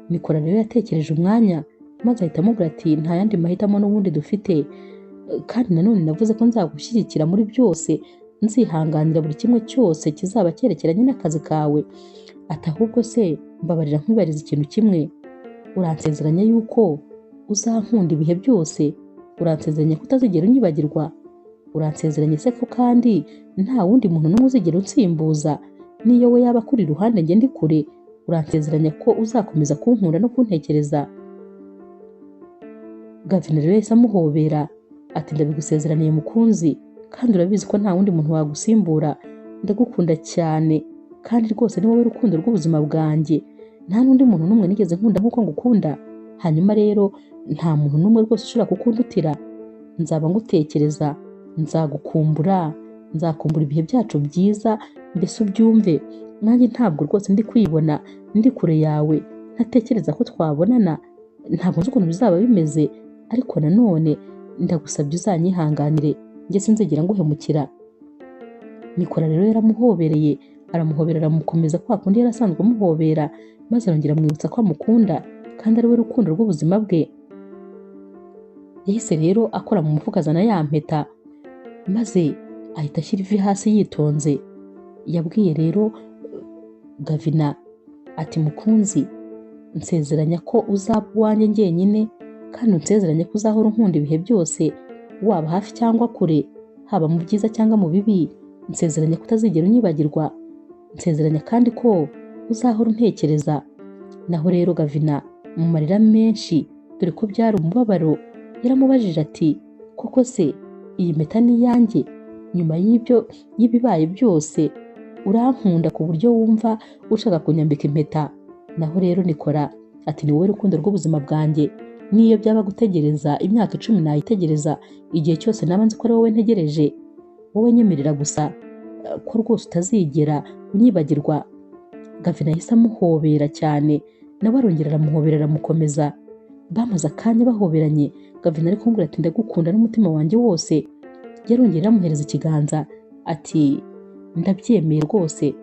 Nikora rero yatekereje umwanya, maze ahita amubwira ati nta yandi mahitamo n'ubundi dufite, kandi nanone navuze ko nzagushyigikira muri byose, nzihanganira buri kimwe cyose kizaba cyerekeranye n'akazi kawe. Ati ahubwo se mbabarira nkwibariza ikintu kimwe, uransezeranya yuko uzankunda ibihe byose, uransezeranya ko utazigera unyibagirwa, uransezeranya se ko kandi nta wundi muntu n'umwe uzigera unsimbuza, niyo we yaba akuri iruhande njye ndi kure, uransezeranya ko uzakomeza kunkunda no kuntekereza. Gavina rero yahise amuhobera ati ndabigusezeraniye mukunzi, kandi urabizi ko nta wundi muntu wagusimbura, ndagukunda cyane kandi rwose ni wowe rukundo rw'ubuzima bwanjye, nta n'undi muntu n'umwe nigeze nkunda nk'uko ngukunda, hanyuma rero nta muntu n'umwe rwose ushobora kukundutira, nzaba ngutekereza, nzagukumbura, nzakumbura ibihe byacu byiza, mbese ubyumve, nanjye ntabwo rwose ndi kwibona ndi kure yawe, ntatekereza ko twabonana, ntabwo nzi ukuntu bizaba bimeze, ariko nanone ndagusabye uzanyihanganire, njye sinzigera nguhemukira. Nikora rero yaramuhobereye, aramuhobera aramukomeza kwa kundi yari asanzwe amuhobera, maze arongera amwibutsa ko amukunda kandi ari we rukundo rw'ubuzima bwe. Yahise rero akora mu mufuka azana ya mpeta, maze ahita ashyira ivi hasi yitonze. Yabwiye rero Gavina ati mukunzi, nsezeranya ko uzaba uwanjye njyenyine, kandi unsezeranye ko uzahora unkunda ibihe byose, waba hafi cyangwa kure, haba mu byiza cyangwa mu bibi, nsezeranya ko utazigera unyibagirwa, nsezeranya kandi ko uzahora untekereza. Naho rero Gavina Mu marira menshi, dore ko byari umubabaro, yaramubajije ati koko se iyi mpeta ni iyanjye? Nyuma y'ibyo y'ibibaye byose urankunda ku buryo wumva ushaka kunyambika impeta? Naho rero Nikora ati ni wowe rukundo rw'ubuzima bwanjye, niyo byaba gutegereza imyaka 10 nayitegereza, igihe cyose naba nzi ko ari wowe ntegereje. Wowe nyemerera gusa ko rwose utazigera unyibagirwa. Gavin yahise amuhobera cyane, nawe arongera aramuhobera aramukomeza. Bamaze akanya bahoberanye, Gavin ari kumubwira ati ndagukunda n'umutima wanjye wose. Yarongera aramuhereza ikiganza ati ndabyemeye rwose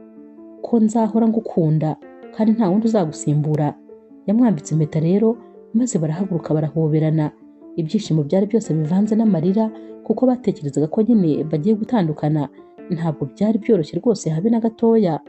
ko nzahora ngukunda kandi nta wundi uzagusimbura. Yamwambitse impeta rero, maze barahaguruka barahoberana. Ibyishimo byari byose bivanze n'amarira, kuko batekerezaga ko nyine bagiye gutandukana. Ntabwo byari byoroshye rwose habe na gatoya.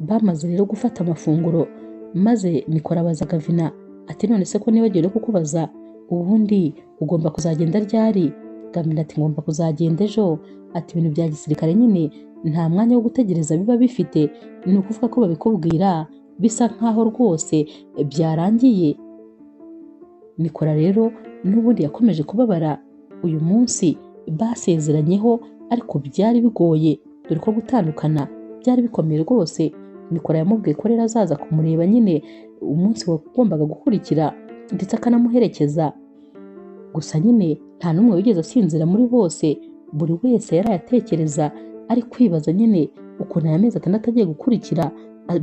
Bamaze rero gufata amafunguro, maze Nikora abaza Gavina ati none se ko nibagiwe no kukubaza, ubundi ugomba kuzagenda ryari? Gavina ati ngomba kuzagenda ejo. Ati ibintu bya gisirikare nyine nta mwanya wo gutegereza biba bifite, ni ukuvuga ko babikubwira bisa nkaho rwose byarangiye. Nikora rero n'ubundi yakomeje kubabara. Uyu munsi basezeranyeho, ariko byari bigoye, dore ko gutandukana byari bikomeye rwose. Nikora yamubwiye ko rero azaza kumureba nyine umunsi wagombaga gukurikira, ndetse akanamuherekeza. Gusa nyine nta n'umwe wigeze asinzira muri bose, buri wese yarayatekereza ari kwibaza nyine ukuntu aya mezi 6 agiye gukurikira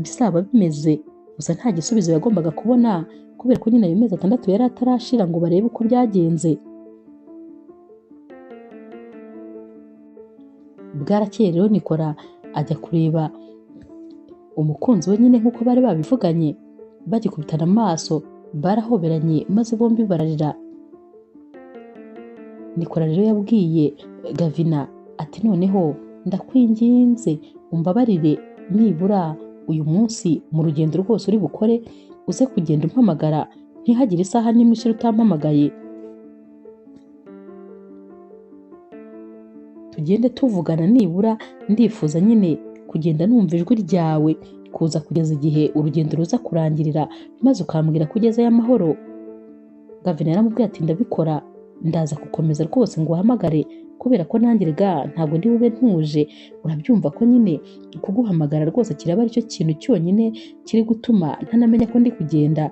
bizaba bimeze. Gusa nta gisubizo yagombaga kubona, kubera ko nyine ayo mezi 6 yari atarashira ngo barebe uko byagenze. Bwarakeye rero Nikora ajya kureba umukunzi we nyine nk'uko bari babivuganye. Bagikubitana amaso barahoberanye, maze bombi bararira. Nikora rero yabwiye Gavina ati noneho ndakwinginze umbabarire, nibura uyu munsi mu rugendo rwose uri bukore uze kugenda umpamagara, ntihagire isaha n'imwe ishira utampamagaye, tugende tuvugana, nibura ndifuza nyine kugenda numva ijwi ryawe kuza kugeza igihe urugendo ruza kurangirira, maze ukambwira ko ugezeyo amahoro. Gavina yaramubwiye ati ndabikora, ndaza gukomeza rwose ngo uhamagare, kubera ko nanjye rega ntabwo ndi bube ntuje, urabyumva ko nyine kuguhamagara rwose kiraba aricyo kintu cyonyine kiri gutuma ntanamenya ko ndi kugenda.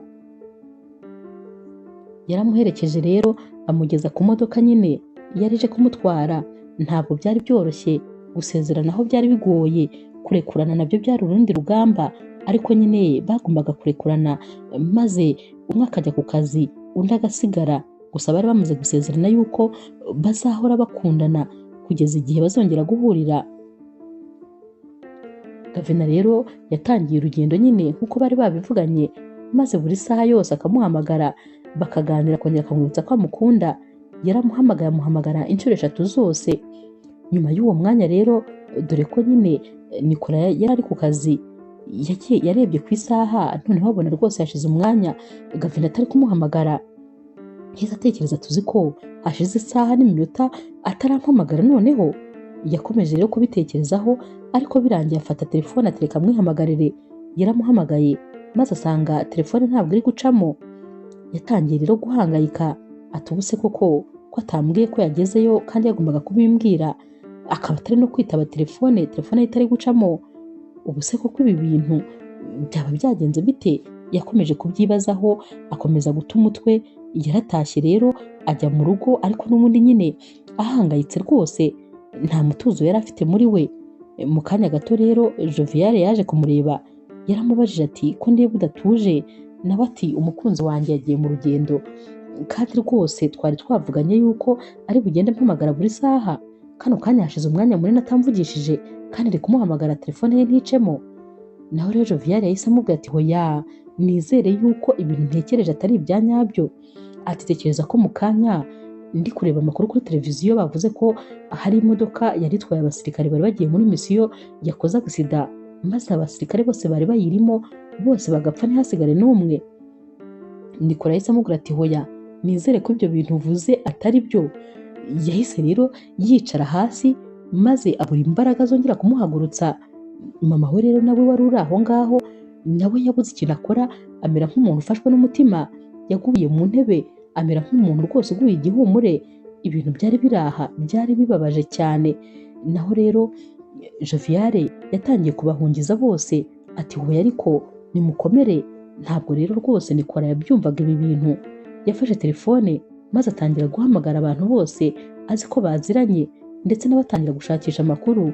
Yaramuherekeje rero amugeza ku modoka nyine yari ije kumutwara. Ntabwo byari byoroshye gusezerana, aho byari bigoye, kurekurana nabyo byari urundi rugamba, ariko nyine bagombaga kurekurana, maze umwe akajya ku kazi undi agasigara. Gusa bari bamaze gusezerana yuko bazahora bakundana kugeza igihe bazongera guhurira. Gavina rero yatangiye urugendo nyine nk'uko bari babivuganye, maze buri saha yose akamuhamagara bakaganira, akongera akamwibutsa ko amukunda. Yaramuhamagaye amuhamagara inshuro 3 zose. Nyuma y'uwo mwanya rero, dore ko nyine Nikora yari ari ku kazi, yarebye ku isaha noneho abona rwose yashize umwanya Gavina atari kumuhamagara. Yahise atekereza tuzi ko hashize isaha n'iminota atarampamagara. Noneho yakomeje rero kubitekerezaho, ariko birangiye afata telefone atereka amwihamagarire. Yaramuhamagaye maze asanga telefone ntabwo iri gucamo. Yatangiye rero guhangayika, ati ubu se koko ko atambwiye ko yagezeyo kandi yagombaga kubimbwira, akaba atari no kwitaba telefone, telefone ye itari gucamo, ubu se koko ibi bintu byaba byagenze bite? Yakomeje kubyibazaho, akomeza guta umutwe. Yaratashye rero ajya mu rugo, ariko n'ubundi nyine ahangayitse rwose, nta mutuzo yari afite muri we. Mu kanya gato rero Jovial yaje kumureba, yaramubajije ati ko ndeba udatuje? Nawe ati umukunzi wanjye yagiye mu rugendo, kandi rwose twari twavuganye yuko ari bugende mpamagara buri saha, kano kanya hashize umwanya munini atamvugishije, kandi ndi kumuhamagara telefone ye nticemo. Naho rero Jovial yahise amubwira ati hoya, nizere yuko ibintu ntekereje atari ibya nyabyo. Ati tekereza ko mu kanya ndi kureba amakuru kuri televiziyo bavuze ko hari imodoka yari itwaye abasirikare bari bagiye muri misiyo yakoze agisida, maze abasirikare bose bari bayirimo bose bagapfa ntihasigare n'umwe. Nikora yahise amubwira ati hoya, nizere ko ibyo bintu uvuze atari byo. Yahise rero yicara hasi maze abura imbaraga zongera kumuhagurutsa. Mama we rero nawe wari uri aho ngaho nawe yabuze ikintu akora, amera nk'umuntu ufashwe n'umutima, yaguye mu ntebe amera nk'umuntu rwose uguye igihumure. Ibintu byari biraha byari bibabaje cyane. Naho rero Joviale yatangiye kubahungiza bose ati hoya ariko nimukomere. Ntabwo rero rwose Nikora yabyumvaga ibi bintu. Yafashe telefone maze atangira guhamagara abantu bose azi ko baziranye, ndetse nawe atangira gushakisha amakuru.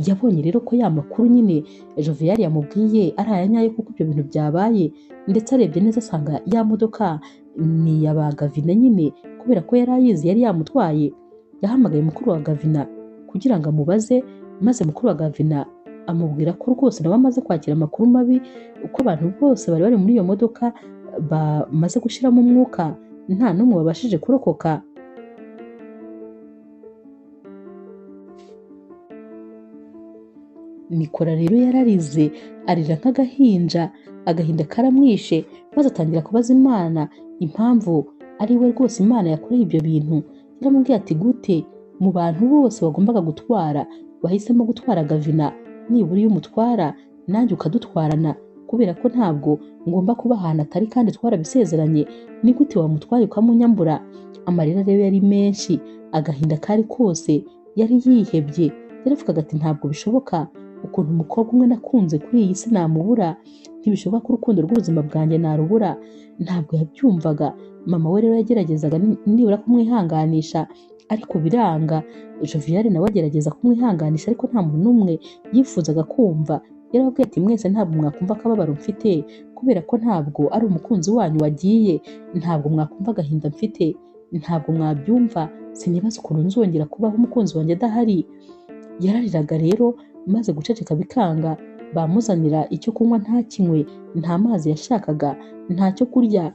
Yabonye rero ko ya makuru nyine Joviale yamubwiye ari aya nyayo kuko ibyo bintu byabaye, ndetse arebye neza asanga ya modoka ni iya ba Gavina nyine, kubera ko yari ayizi yari yamutwaye. Yahamagaye mukuru wa Gavina kugira ngo amubaze, maze mukuru wa Gavina amubwira ko rwose nawe amaze kwakira amakuru mabi, uko abantu bose bari bari muri iyo modoka bamaze gushiramo umwuka, nta n'umwe wabashije kurokoka. Nikora rero yararize arira nk'agahinja, agahinda karamwishe, maze atangira kubaza Imana impamvu ari we rwose Imana yakoreye ibyo bintu. Yaramubwiye ati gute mu bantu bose wagombaga gutwara wahisemo gutwara Gavina, nibura iyo umutwara nanjye ukadutwarana, kubera ko ntabwo ngomba kuba ahantu atari kandi twarabisezeranye, ni gute wamutwaye ukamunyambura? Amarira rero yari menshi, agahinda kari kose, yari yihebye. Yaravugaga ati ntabwo bishoboka ukuntu umukobwa umwe nakunze kuri iyi si namubura, ntibishoboka ko urukundo rw'ubuzima bwanjye narubura. Ntabwo yabyumvaga. Mama we rero yageragezaga nibura kumwihanganisha ariko biranga. Joviale nawe agerageza kumwihanganisha ariko nta muntu n'umwe yifuzaga kumva. Yarababwiye ati mwese ntabwo mwakumva akababaro mfite, kubera ko ntabwo ari umukunzi wanyu wagiye, ntabwo mwakumva agahinda mfite, ntabwo mwabyumva, sinibaza ukuntu nzongera kubaho umukunzi wanjye adahari. Yarariraga rero maze guceceka bikanga, bamuzanira icyo kunywa ntakinywe, nta mazi yashakaga, nta cyo kurya.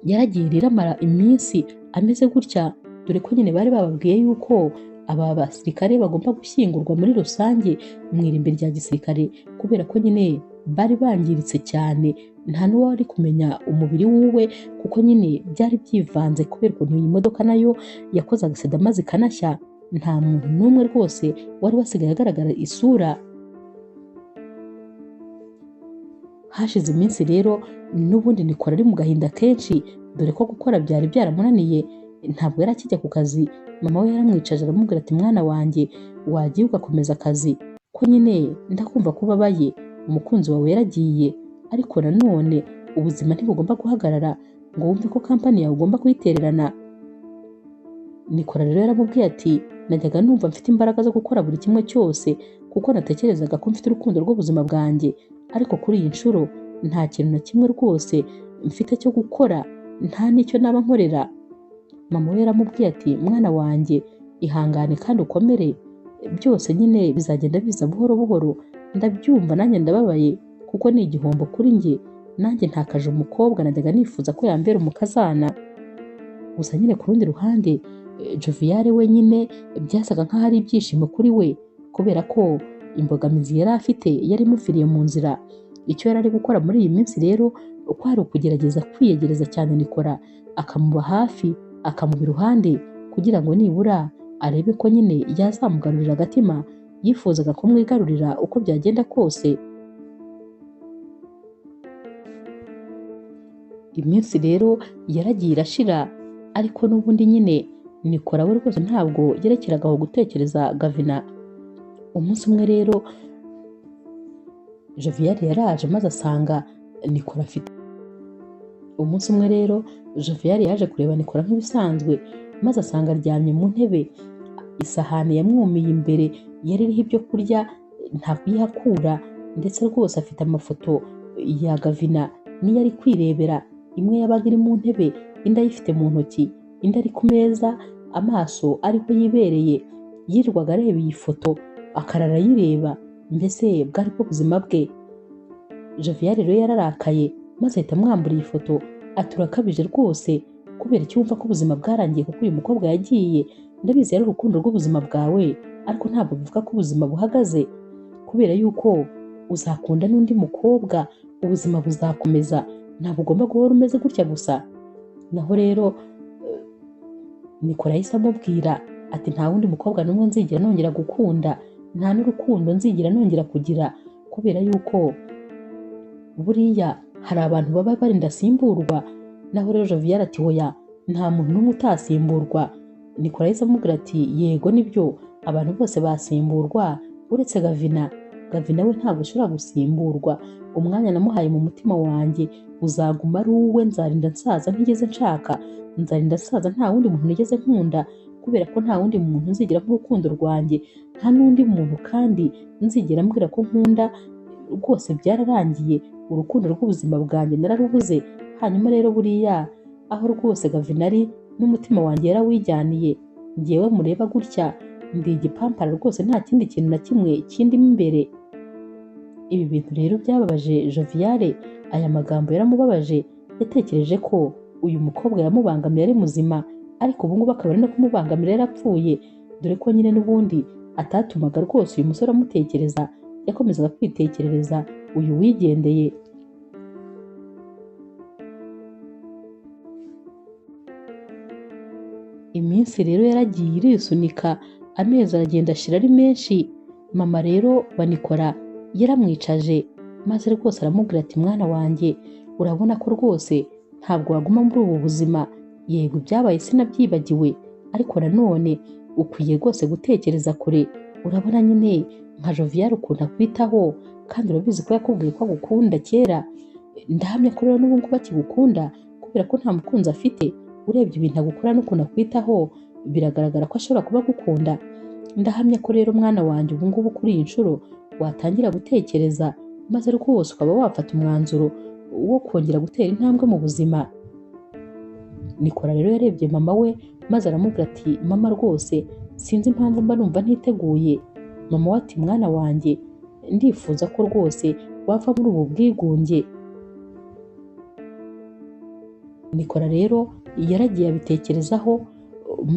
Yaragiye rero amara iminsi ameze gutya, dore ko nyine bari bababwiye yuko aba basirikare bagomba gushyingurwa muri rusange mu irimbi rya gisirikare, kubera ko nyine bari bangiritse cyane, nta n'uwari kumenya umubiri wuwe kuko nyine byari byivanze kubera ukuntu iyi modoka nayo yakoze agasida maze ikanashya. Nta muntu n'umwe rwose wari wasigaye agaragara isura. Hashize iminsi rero n'ubundi Nikora ari mu gahinda kenshi, dore ko gukora byari byaramunaniye, ntabwo yari akijya ku kazi. Mama we yaramwicaje aramubwira ati mwana wanjye wagiye ugakomeza akazi, ko nyine ndakumva ko ubabaye, umukunzi wawe yaragiye, ariko nanone ubuzima ntibugomba guhagarara ngo wumve ko kampani yawe ugomba kuyitererana. Nikora rero yaramubwiye ati najyaga numva mfite imbaraga zo gukora buri kimwe cyose kuko natekerezaga ko mfite urukundo rw'ubuzima bwanjye, ariko kuri iyi nshuro nta kintu na kimwe rwose mfite cyo gukora, nta n'icyo naba nkorera. Mama we yaramubwiye ati mwana wanjye ihangane kandi ukomere, byose nyine bizagenda biza buhoro buhoro, ndabyumva nanjye ndababaye kuko ni igihombo kuri njye, nanjye ntakaje umukobwa najyaga nifuza ko yambera umukazana. Gusa nyine ku rundi ruhande Joviale we nyine byasaga nk'aho ari ibyishimo kuri we, kubera ko imbogamizi yari afite yari imuviriye mu nzira. Icyo yari ari gukora muri iyi minsi rero kwari ukugerageza kwiyegereza cyane Nikora, akamuba hafi, akamuba iruhande kugira ngo nibura arebe ko nyine yazamugarurira agatima yifuzaga kumwigarurira uko byagenda kose. Iminsi rero yaragiye irashira, ariko n'ubundi nyine Nikora we rwose ntabwo yerekeraga aho gutekereza Gavina. Umunsi umwe rero Joviale yaraje maze asanga Nikora afite. Umunsi umwe rero Joviale yaje kureba Nikora nk'ibisanzwe, maze asanga aryamye mu ntebe, isahani yamwumiye imbere yari iriho ibyo kurya nta kuyihakura, ndetse rwose afite amafoto ya Gavina niyo ari kwirebera, imwe yabaga iri mu ntebe, indi ayifite mu ntoki, indi ari ku meza, amaso ariho yibereye. Yirirwaga areba iyi foto akarara ayireba, mbese bwari bwo buzima bwe. Joviale rero yararakaye maze ahita amwambura iyi foto ati urakabije rwose, kubera icyo wumva ko ubuzima bwarangiye kuko uyu mukobwa yagiye, ndabizi yari urukundo rw'ubuzima bwawe, ariko ntabwo bivuga ko ubuzima buhagaze, kubera yuko uzakunda n'undi mukobwa, ubuzima buzakomeza, ntabwo ugomba guhora umeze gutya gusa. Naho rero Nikora yahise amubwira ati nta wundi mukobwa n'umwe nzigera nongera gukunda, nta n'urukundo nzigera nongera kugira, kubera yuko buriya hari abantu baba bari ndasimburwa. Naho rero Jovial ati hoya, nta muntu n'umwe utasimburwa. Nikora yahise amubwira ati yego nibyo, abantu bose basimburwa uretse Gavina. Gavina we ntabwo ashobora gusimburwa, umwanya namuhaye mu mutima wanjye uzaguma ari uwe, nzarinda nsaza ntigeze nshaka, nzarinda nsaza nta wundi muntu nigeze nkunda, kubera ko nta wundi muntu nzigera nk'urukundo rwanjye, nta n'undi muntu kandi nzigera mbwira ko nkunda, rwose byararangiye, urukundo rw'ubuzima bwanjye nararubuze. Hanyuma rero buriya aho rwose Gavina ari n'umutima wanjye yarawijyaniye, njyewe mureba gutya ndi igipampara rwose, nta kindi kintu na kimwe kindimo imbere. Ibi bintu rero byababaje Joviale, aya magambo yaramubabaje, yatekereje ko uyu mukobwa yamubangamiye ari muzima, ariko ubu ngubu akaba ari no kumubangamira yarapfuye, dore ko nyine n'ubundi atatumaga rwose uyu musore amutekereza, yakomezaga kwitekerereza uyu wigendeye. Iminsi rero yaragiye irisunika, amezi aragenda ashira ari menshi. Mama rero wa Nikora yaramwicaje maze rwose aramubwira ati mwana wanjye, urabona ko rwose ntabwo waguma muri ubu buzima, yego ibyabaye sinabyibagiwe, ariko nanone ukwiye rwose gutekereza kure. Urabona nyine nka Jovial ukuntu akwitaho, kandi urabizi ko yakubwiye ko agukunda kera, ndahamya ko rero n'ubu ngubu akigukunda kubera ko nta mukunzi afite. Urebye ibintu agukora n'ukuntu akwitaho, biragaragara ko ashobora kuba agukunda. Ndahamya ko rero mwana wanjye ubu ngubu kuri iyi nshuro watangira gutekereza, maze rwose ukaba wafata umwanzuro wo kongera gutera intambwe mu buzima. Nikora rero yarebye mama we maze aramubwira ati mama rwose sinzi impamvu mba numva ntiteguye. Mama we ati mwana wanjye, ndifuza ko rwose wava muri ubu bwigunge. Nikora rero yaragiye abitekerezaho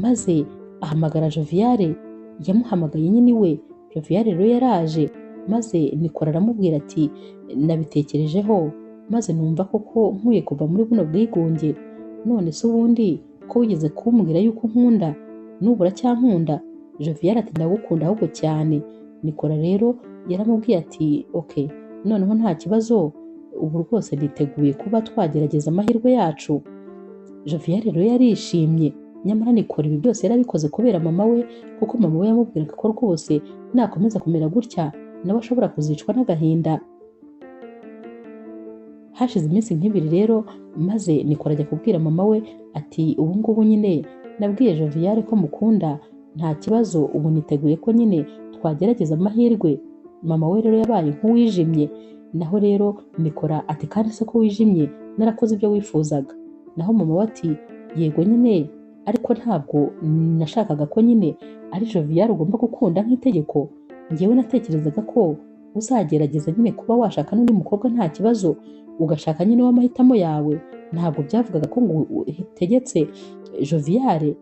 maze ahamagara Joviale, yamuhamagaye nyine iwe. Joviale rero yaraje maze Nikora aramubwira ati nabitekerejeho maze numva koko nkwiye kuva muri buno bwigunge, none se ubundi ko wigeze kumbwira yuko nkunda, n'ubu uracyankunda? Joviale ati ndagukunda ahubwo cyane. Nikora rero yaramubwiye ati okay, noneho nta kibazo, ubu rwose niteguye kuba twagerageza amahirwe yacu. Joviale rero yarishimye, nyamara Nikora ibi byose yarabikoze kubera mama we, kuko mama we yamubwiraga ko rwose nakomeza kumera gutya nawe ashobora kuzicwa n'agahinda. Hashize iminsi nk'ibiri rero maze Nikora ajya kubwira mama we ati ubu ngubu nyine nabwiye Joviale ko mukunda, nta kibazo, ubu niteguye ko nyine twagerageza amahirwe. Mama we rero yabaye nk'uwijimye, naho rero Nikora ati kandi se ko wijimye, narakoze ibyo wifuzaga. Naho mama we ati yego nyine, ariko ntabwo nashakaga ko nyine ari Joviale ugomba gukunda nk'itegeko, njyewe natekerezaga ko uzagerageza nyine kuba washaka n'undi mukobwa nta kibazo, ugashaka nyine w'amahitamo yawe, ntabwo byavugaga ko ngo utegetse Joviale,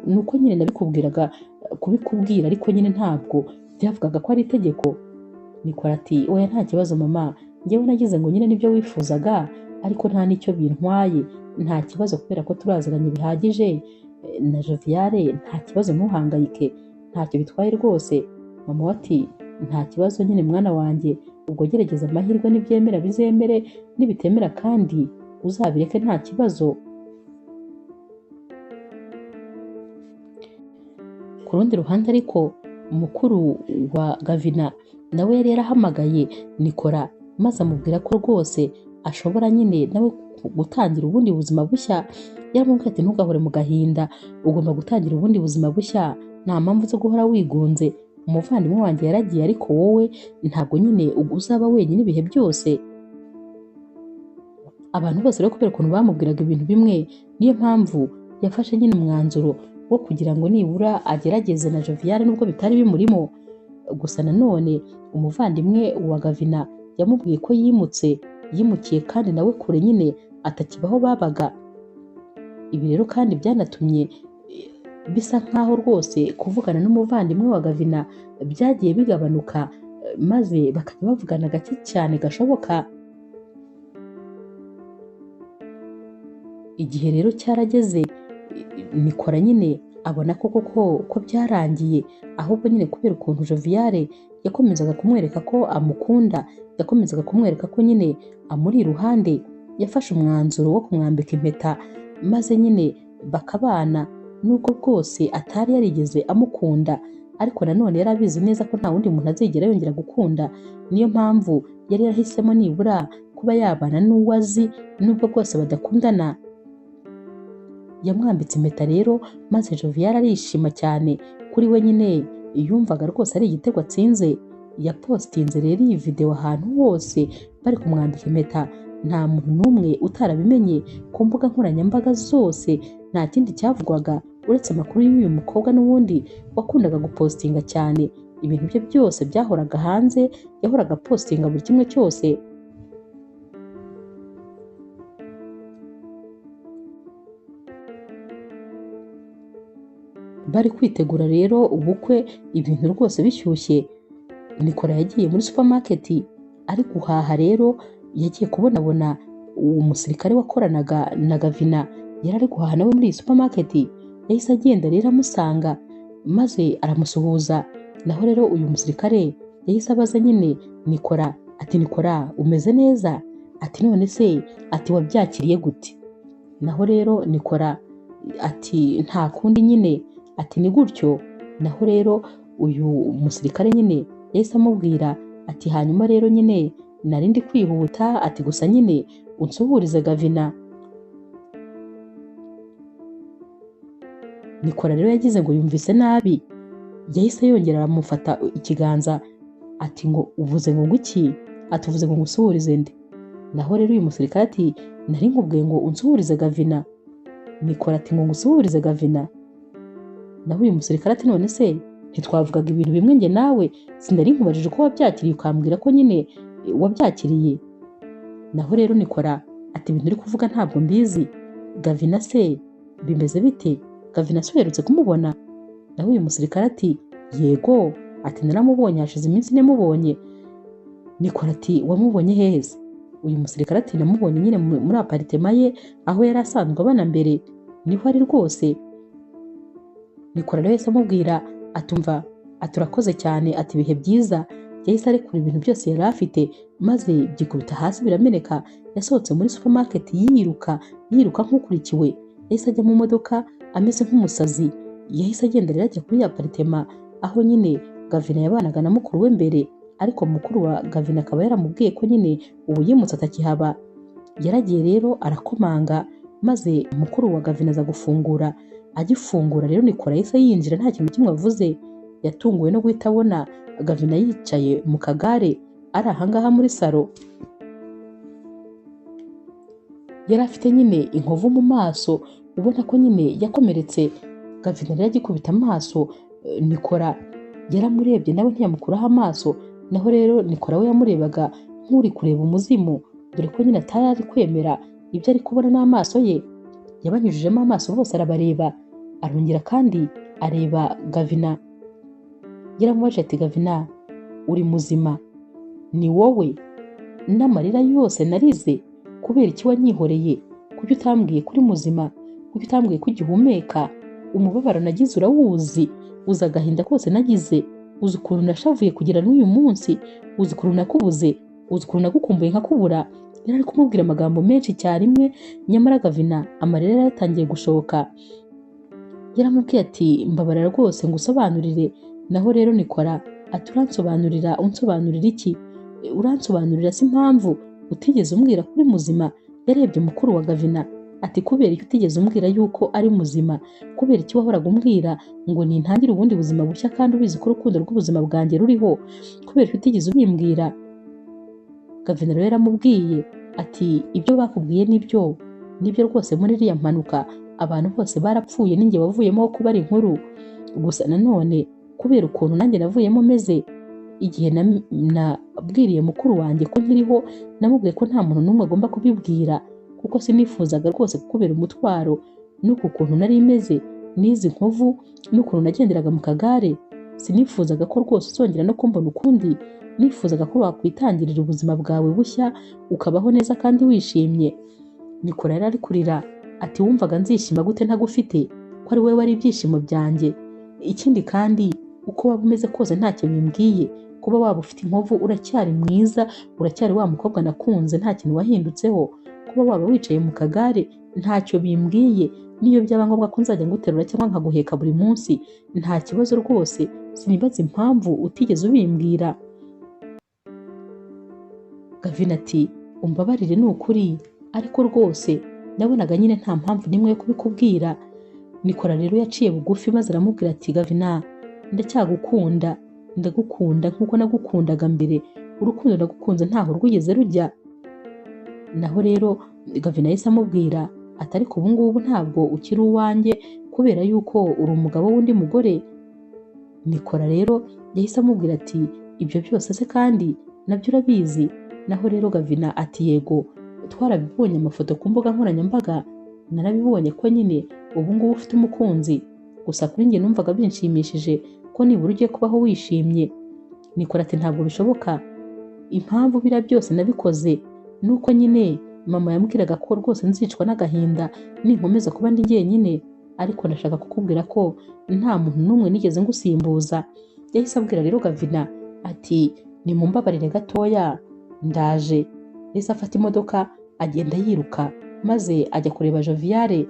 nuko nyine nabikubwiraga kubikubwira, ariko nyine ntabwo byavugaga ko ari itegeko. Nikora ati oya nta kibazo mama, njyewe nagize ngo nyine nibyo wifuzaga, ariko nta n'icyo bintwaye, nta kibazo kubera ko turaziranye bihagije na Joviale, nta kibazo ntuhangayike, ntacyo bitwaye rwose. Mama we ati nta kibazo nyine mwana wanjye, ubwo gerageza amahirwe, nibyemera bizemere, nibitemera kandi uzabireke nta kibazo. Ku rundi ruhande ariko mukuru wa Gavina nawe yari yarahamagaye Nikora maze amubwira ko rwose ashobora nyine nawe gutangira ubundi buzima bushya. Yaramubwiye ati ntugahore mu gahinda, ugomba gutangira ubundi buzima bushya, nta mpamvu zo guhora wigunze, umuvandimwe wanjye yaragiye ariko wowe ntabwo nyine uzaba wenyine ibihe byose. Abantu bose rero kubera ukuntu bamubwiraga ibintu bimwe, niyo mpamvu yafashe nyine umwanzuro wo kugira ngo nibura agerageze na Joviale nubwo bitari bimurimo. Gusa nanone umuvandimwe wa Gavina yamubwiye ko yimutse, yimukiye kandi nawe kure nyine atakibaho babaga. Ibi rero kandi byanatumye bisa nkaho rwose kuvugana n'umuvandimwe wa Gavina byagiye bigabanuka, maze bakajya bavugana gake cyane gashoboka. Igihe rero cyarageze Nikora nyine Abona ko koko ko byarangiye, ahubwo nyine kubera ukuntu Joviale yakomezaga kumwereka ko amukunda, yakomezaga kumwereka ko nyine amuri iruhande, yafashe umwanzuro wo kumwambika impeta maze nyine bakabana. Nubwo bwose atari yarigeze amukunda, ariko nanone yari abizi neza ko nta wundi muntu azigera yongera gukunda. Niyo mpamvu yari yarahisemo nibura kuba yabana n'uwo azi nubwo bwose badakundana. Yamwambitse impeta rero maze Joviale arishima cyane. Kuri we nyine yumvaga rwose ari igitego atsinze. Yapostinze rero iyi video ahantu hose bari kumwambika impeta, nta muntu n'umwe utarabimenye. Ku mbuga nkoranyambaga zose nta kindi cyavugwaga uretse amakuru y'uyu mukobwa n'ubundi wakundaga gupostinga cyane. Ibintu bye byose byahoraga hanze, yahoraga apostinga buri kimwe cyose. Bari kwitegura rero ubukwe, ibintu rwose bishyushye. Nicola yagiye muri supermarket ari guhaha rero, yagiye kubonabona uwo musirikare wakoranaga na Gavina yari ari guhaha nawe muri iyi supermarket. Yahise agenda rero amusanga maze aramusuhuza. Naho rero uyu musirikare yahise abaza nyine Nicola ati Nicola umeze neza? Ati none se ati wabyakiriye gute? Naho rero Nicola ati nta kundi nyine, ati ni gutyo. Naho rero uyu musirikare nyine yahise amubwira ati hanyuma rero nyine nari ndi kwihuta, ati gusa nyine unsuhurize Gavina. Nicola rero yagize ngo yumvise nabi, yahise yongera aramufata ikiganza ati ngo uvuze ngo ngwiki? Ati uvuze ngo ngusuhurize nde? Naho rero uyu musirikare ati nari nkubwiye ngo unsuhurize Gavina. Nicola ati ngo ngusuhurize Gavina? Naho uyu musirikare ati none se ntitwavugaga ibintu bimwe njye nawe? Sinari nkubajije uko wabyakiriye ukambwira ko nyine wabyakiriye. Naho rero Nicola ati ibintu uri kuvuga ntabwo mbizi. Gavina se bimeze bite? Gavina se uherutse kumubona? Naho uyu musirikare ati yego, ati naramubonye hashize iminsi ine mubonye. Nicola ati wamubonye hehe se? Uyu musirikare ati namubonye nyine muri aparitema ye aho yari asanzwe abana mbere, niho ari rwose. Nicola rero yahise amubwira atumva aturakoze cyane, ati ibihe byiza. Yahise arekura ibintu byose yari afite maze byikubita hasi birameneka. Yasohotse muri supermarket yiruka yiruka nk'ukurikiwe. Yahise ajya mu modoka ameze nk'umusazi. Yahise agenda rero ajya kuri aparitema aho nyine Gavina yabanaga na mukuru we mbere, ariko mukuru wa Gavina akaba yaramubwiye ko nyine ubu yimutse atakihaba. Yaragiye rero arakomanga maze mukuru wa Gavina aza gufungura. Agifungura rero Nicola yahise yinjira nta kintu kimwe avuze. Yatunguwe no guhita abona Gavina yicaye mu kagare ari ahangaha muri salo. Yari afite nyine inkovu mu maso, ubona ko nyine yakomeretse. Gavina rero agikubita amaso Nicola yaramurebye nawe ntiyamukuraho amaso. Naho rero Nicola we yamurebaga nk'uri kureba umuzimu, dore ko nyine atari ari kwemera ibyo ari kubona n'amaso ye. Yabanyujijemo amaso bose arabareba, arongera kandi areba Gavina. Yaramubajije ati Gavina uri muzima? Ni wowe? N'amarira yose narize kubera iki wanyihoreye? Kuki utambwiye kuri muzima? Kuki utambwiye ko ugihumeka? Umubabaro nagize urawuzi, uzi agahinda kose nagize, uzi ukuntu nashavuye kugera n'uyu munsi, uzi ukuntu nakubuze, uzi ukuntu nagukumbuye nkakubura. Yari ari kumubwira amagambo menshi icyarimwe, nyamara Gavina amarira yari yatangiye gushoka. Yaramubwiye ati mbabarira rwose ngusobanurire. Naho rero Nicola ati uransobanurira, unsobanurira iki? Uransobanurira si impamvu utigeze umbwira ko uri muzima? Yarebye mukuru wa Gavina ati kubera iki utigeze umbwira yuko ari muzima? Kubera iki wahoraga umbwira ngo nintangire ubundi buzima bushya kandi ubizi ko urukundo rw'ubuzima bwanjye ruriho? Kubera iki utigeze ubimbwira? Gavina rero yaramubwiye ati ibyo bakubwiye nibyo, nibyo rwose. Muri iriya mpanuka abantu bose barapfuye ninjye wavuyemo kuba ari inkuru. Gusa nanone kubera ukuntu nanjye navuyemo meze, igihe nabwiriye mukuru wanjye ko nkiriho, namubwiye ko nta muntu n'umwe agomba kubibwira, kuko sinifuzaga rwose kukubera umutwaro. N'uku kuntu nari meze n'izi nkovu n'ukuntu nagenderaga mu kagare, sinifuzaga ko rwose uzongera no kumbona ukundi. Nifuzaga ko wakwitangirira ubuzima bwawe bushya ukabaho neza kandi wishimye. Nicola yari ari kurira ati wumvaga nzishima gute ntagufite? ko ari wowe wari ibyishimo byanjye. Ikindi kandi uko waba umeze kose ntacyo bimbwiye, kuba waba ufite inkovu uracyari mwiza, uracyari wa mukobwa nakunze, nta kintu wahindutseho. Kuba waba wicaye mu kagare ntacyo bimbwiye, niyo byaba ngombwa ko nzajya nguterura cyangwa nkaguheka buri munsi nta kibazo rwose, sinibaza impamvu utigeze ubimbwira. Gavin ati umbabarire ni ukuri, ariko rwose nabonaga nyine nta mpamvu n'imwe yo kubikubwira. Nikora rero yaciye bugufi maze aramubwira ati Gavina ndacyagukunda, ndagukunda nk'uko nagukundaga mbere, urukundo nagukunze ntaho rwigeze rujya. Naho rero Gavina yahise amubwira ati ariko ubu ngubu ntabwo ukiri uwanjye kubera yuko uri umugabo w'undi mugore. Nikora rero yahise amubwira ati ibyo byose se kandi nabyo urabizi? Naho rero Gavina ati yego, twarabibonye amafoto ku mbuga nkoranyambaga, narabibonye ko nyine ubu ngubu ufite umukunzi, gusa kuri njye numvaga binshimishije ko nibura ugiye kubaho wishimye. Nikora ati ntabwo bishoboka, impamvu biriya byose nabikoze nuko nyine mama yambwiraga ko rwose nzicwa n'agahinda ninkomeza kuba ndi jyenyine, ariko ndashaka kukubwira ko nta muntu n'umwe nigeze ngusimbuza. Yahise abwira rero Gavina ati nimumbabarire gatoya ndaje. Yahise afata imodoka agenda yiruka maze ajya kureba Joviale.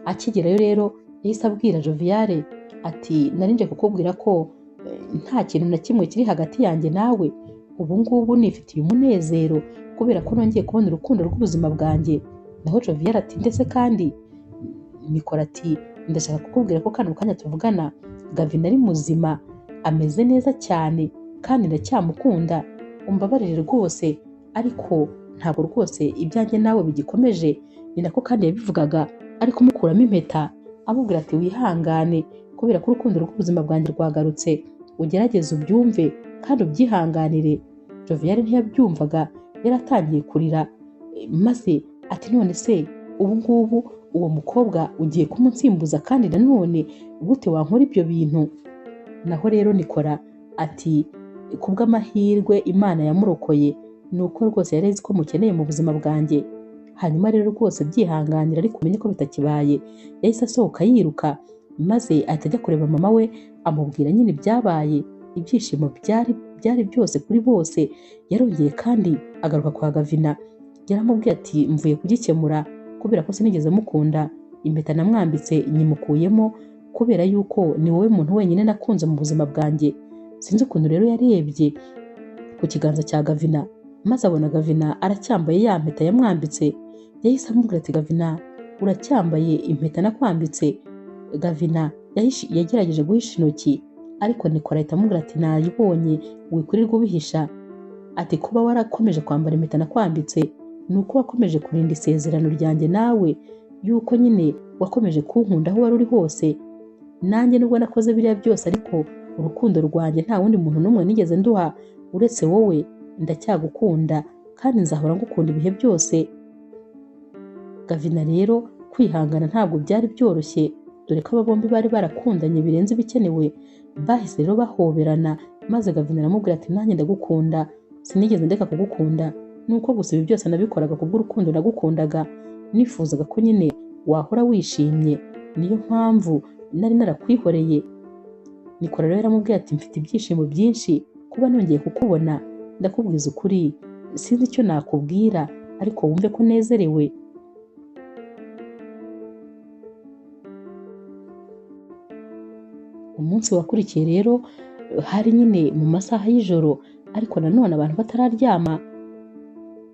Akigerayo rero yahise abwira Joviale ati narinje kukubwira ko nta kintu na kimwe kiri hagati yanjye nawe, ubu ngubu nifitiye umunezero kubera ko nongeye kubona urukundo rw'ubuzima bwanjye. Naho Joviale ati ndetse kandi Nikora ati ndashaka kukubwira ko kano kanya tuvugana Gavin ari muzima, ameze neza cyane kandi ndacyamukunda, umbabarire rwose, ariko ntabwo rwose ibyanjye nawe bigikomeje. Ni nako kandi yabivugaga ari kumukuramo impeta amubwira ati wihangane kubera ko urukundo rw'ubuzima bwanjye rwagarutse, ugerageze ubyumve kandi ubyihanganire. Joviale ntiyabyumvaga, yaratangiye kurira maze ati none se ubu ngubu uwo mukobwa ugiye kumunsimbuza kandi nanone gute wankora ibyo bintu? Naho rero Nikora ati kubw'amahirwe Imana yamurokoye ni uko rwose yari azi ko mukeneye mu buzima bwanjye, hanyuma rero rwose byihanganira ariko umenye ko bitakibaye. Yahise asohoka yiruka maze ahita ajya kureba mama we amubwira nyine ibyabaye. Ibyishimo byari byose kuri bose. Yarongeye kandi agaruka kwa Gavina, yaramubwiye ati mvuye kugikemura kubera ko sinigeze mukunda, impeta namwambitse nyimukuyemo kubera yuko ni wowe muntu wenyine nakunze mu buzima bwanjye. Sinzi ukuntu rero yarebye ku kiganza cya Gavina maze abona Gavina aracyambaye ya mpeta yamwambitse. Yahise amubwira ati Gavina uracyambaye impeta nakwambitse. Gavina yagerageje guhisha intoki ariko Nikora ahita amubwira ati nayibonye wikurirwa ubihisha. Ati kuba warakomeje kwambara impeta nakwambitse ni uko wakomeje kurinda isezerano ryanjye nawe, yuko nyine wakomeje kunkunda aho wari uri hose. Nanjye nubwo nakoze biriya byose ariko urukundo rwanjye nta wundi muntu n'umwe nigeze nduha uretse wowe, ndacyagukunda kandi nzahora ngukunda ibihe byose. Gavina rero kwihangana ntabwo byari byoroshye, dore ko aba bombi bari barakundanye birenze ibikenewe. Bahise rero bahoberana maze Gavina aramubwira ati nanjye ndagukunda, sinigeze ndeka kugukunda, nuko gusa ibi byose nabikoraga kubw'urukundo nagukundaga, nifuzaga ko nyine wahora wishimye, niyo mpamvu nari narakwihoreye. Nikora rero yaramubwiye ati mfite ibyishimo byinshi kuba nongeye kukubona, ndakubwiza ukuri sinzi icyo nakubwira ariko wumve ko nezerewe. Umunsi wakurikiye rero hari nyine mu masaha y'ijoro ariko nanone abantu batararyama.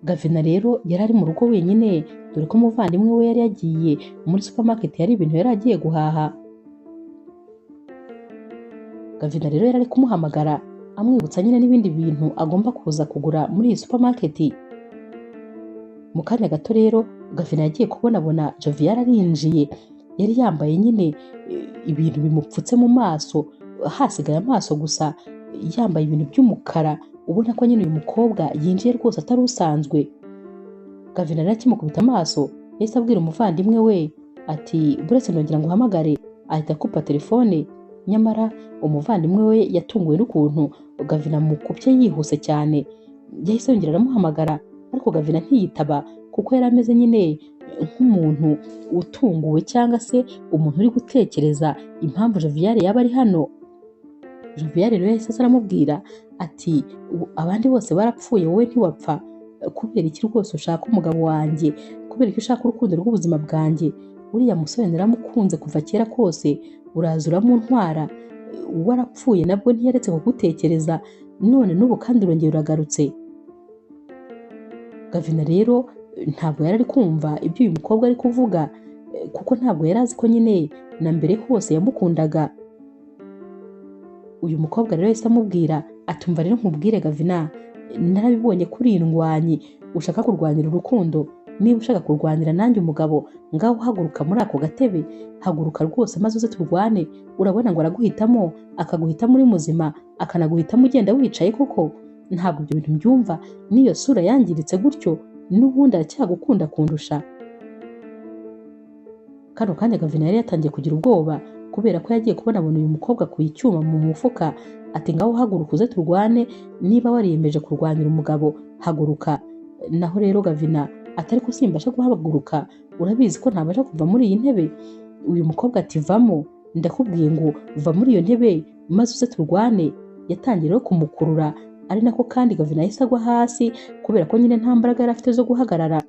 Gavina rero yari ari mu rugo wenyine dore ko umuvandimwe we yari yagiye muri supermarket yari ibintu yari agiye guhaha. Gavina rero yari ari kumuhamagara amwibutsa nyine n'ibindi bintu agomba kuza kugura muri iyi supermarket. Mu kanya gato rero Gavina yagiye kubonabona Joviale arinjiye, yari yambaye nyine ibintu bimupfutse mu maso, hasigaye amaso gusa, yambaye ibintu by'umukara, ubona ko nyine uyu mukobwa yinjiye rwose atari usanzwe. Gavina rero akimukubita amaso yahise abwira umuvandimwe we ati buretse nongera ngo uhamagare, ahita akupa telefone. Nyamara umuvandimwe we yatunguwe n'ukuntu Gavina amukupye yihuse cyane, yahise yongera aramuhamagara ariko Gavina ntiyitaba kuko yari ameze nyine nk'umuntu utunguwe cyangwa se umuntu uri gutekereza impamvu Joviale yaba ari hano. Joviale rero yahise aramubwira ati abandi bose barapfuye wowe ntiwapfa, kubera iki rwose ushaka umugabo wanjye, kubera iki ushaka urukundo rw'ubuzima bwanjye? Uriya musore naramukunze kuva kera kose, uraza uramuntwara, warapfuye nabwo ntiyaretse kugutekereza, none n'ubu kandi urongera uragarutse. Gavina rero ntabwo yari ari kumva ibyo uyu mukobwa ari kuvuga, kuko ntabwo yari azi ko nyine na mbere hose yamukundaga. Uyu mukobwa rero yahise amubwira atumva rero nkubwire Gavina, narabibonye kuri iyi ndwanyi ushaka kurwanira urukundo, niba ushaka kurwanira nanjye umugabo, ngaho haguruka muri ako gatebe, haguruka rwose maze uze turwane. Urabona ngo araguhitamo, akaguhitamo uri muzima, akanaguhitamo ugenda wicaye koko? Ntabwo ibyo bintu mbyumva, n'iyo sura yangiritse gutyo n'ubundi aracyagukunda kundusha. Kano kanya Gavina yari yatangiye kugira ubwoba kubera ko yagiye kubona abona uyu mukobwa akuye icyuma mu mufuka, ati ngaho haguruka uze turwane, niba wariyemeje kurwanira umugabo haguruka. Naho rero Gavina atari ko simbasha guhaguruka, urabizi ko ntabasha kuva muri iyi ntebe. Uyu mukobwa ati vamo, ndakubwiye ngo va muri iyo ntebe maze uze turwane. Yatangiye rero kumukurura, ari nako kandi Gavina yahise agwa hasi kubera ko nyine nta mbaraga yari afite zo guhagarara.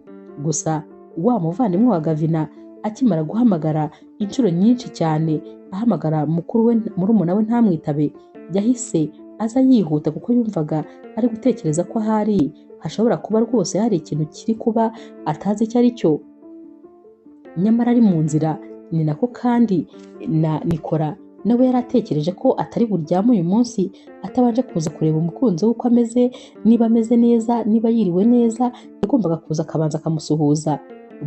Gusa wa muvandimwe wa Gavina akimara guhamagara inshuro nyinshi cyane, ahamagara mukuru we murumuna we ntamwitabe, yahise aza yihuta kuko yumvaga ari gutekereza ko ahari hashobora kuba rwose hari ikintu kiri kuba atazi icyo ari cyo. Nyamara ari mu nzira, ni nako kandi na Nikora nawe yari atekereje ko atari buryame uyu munsi atabanje kuza kureba umukunzi we uko ameze, niba ameze neza, niba yiriwe neza, yagombaga kuza akabanza akamusuhuza.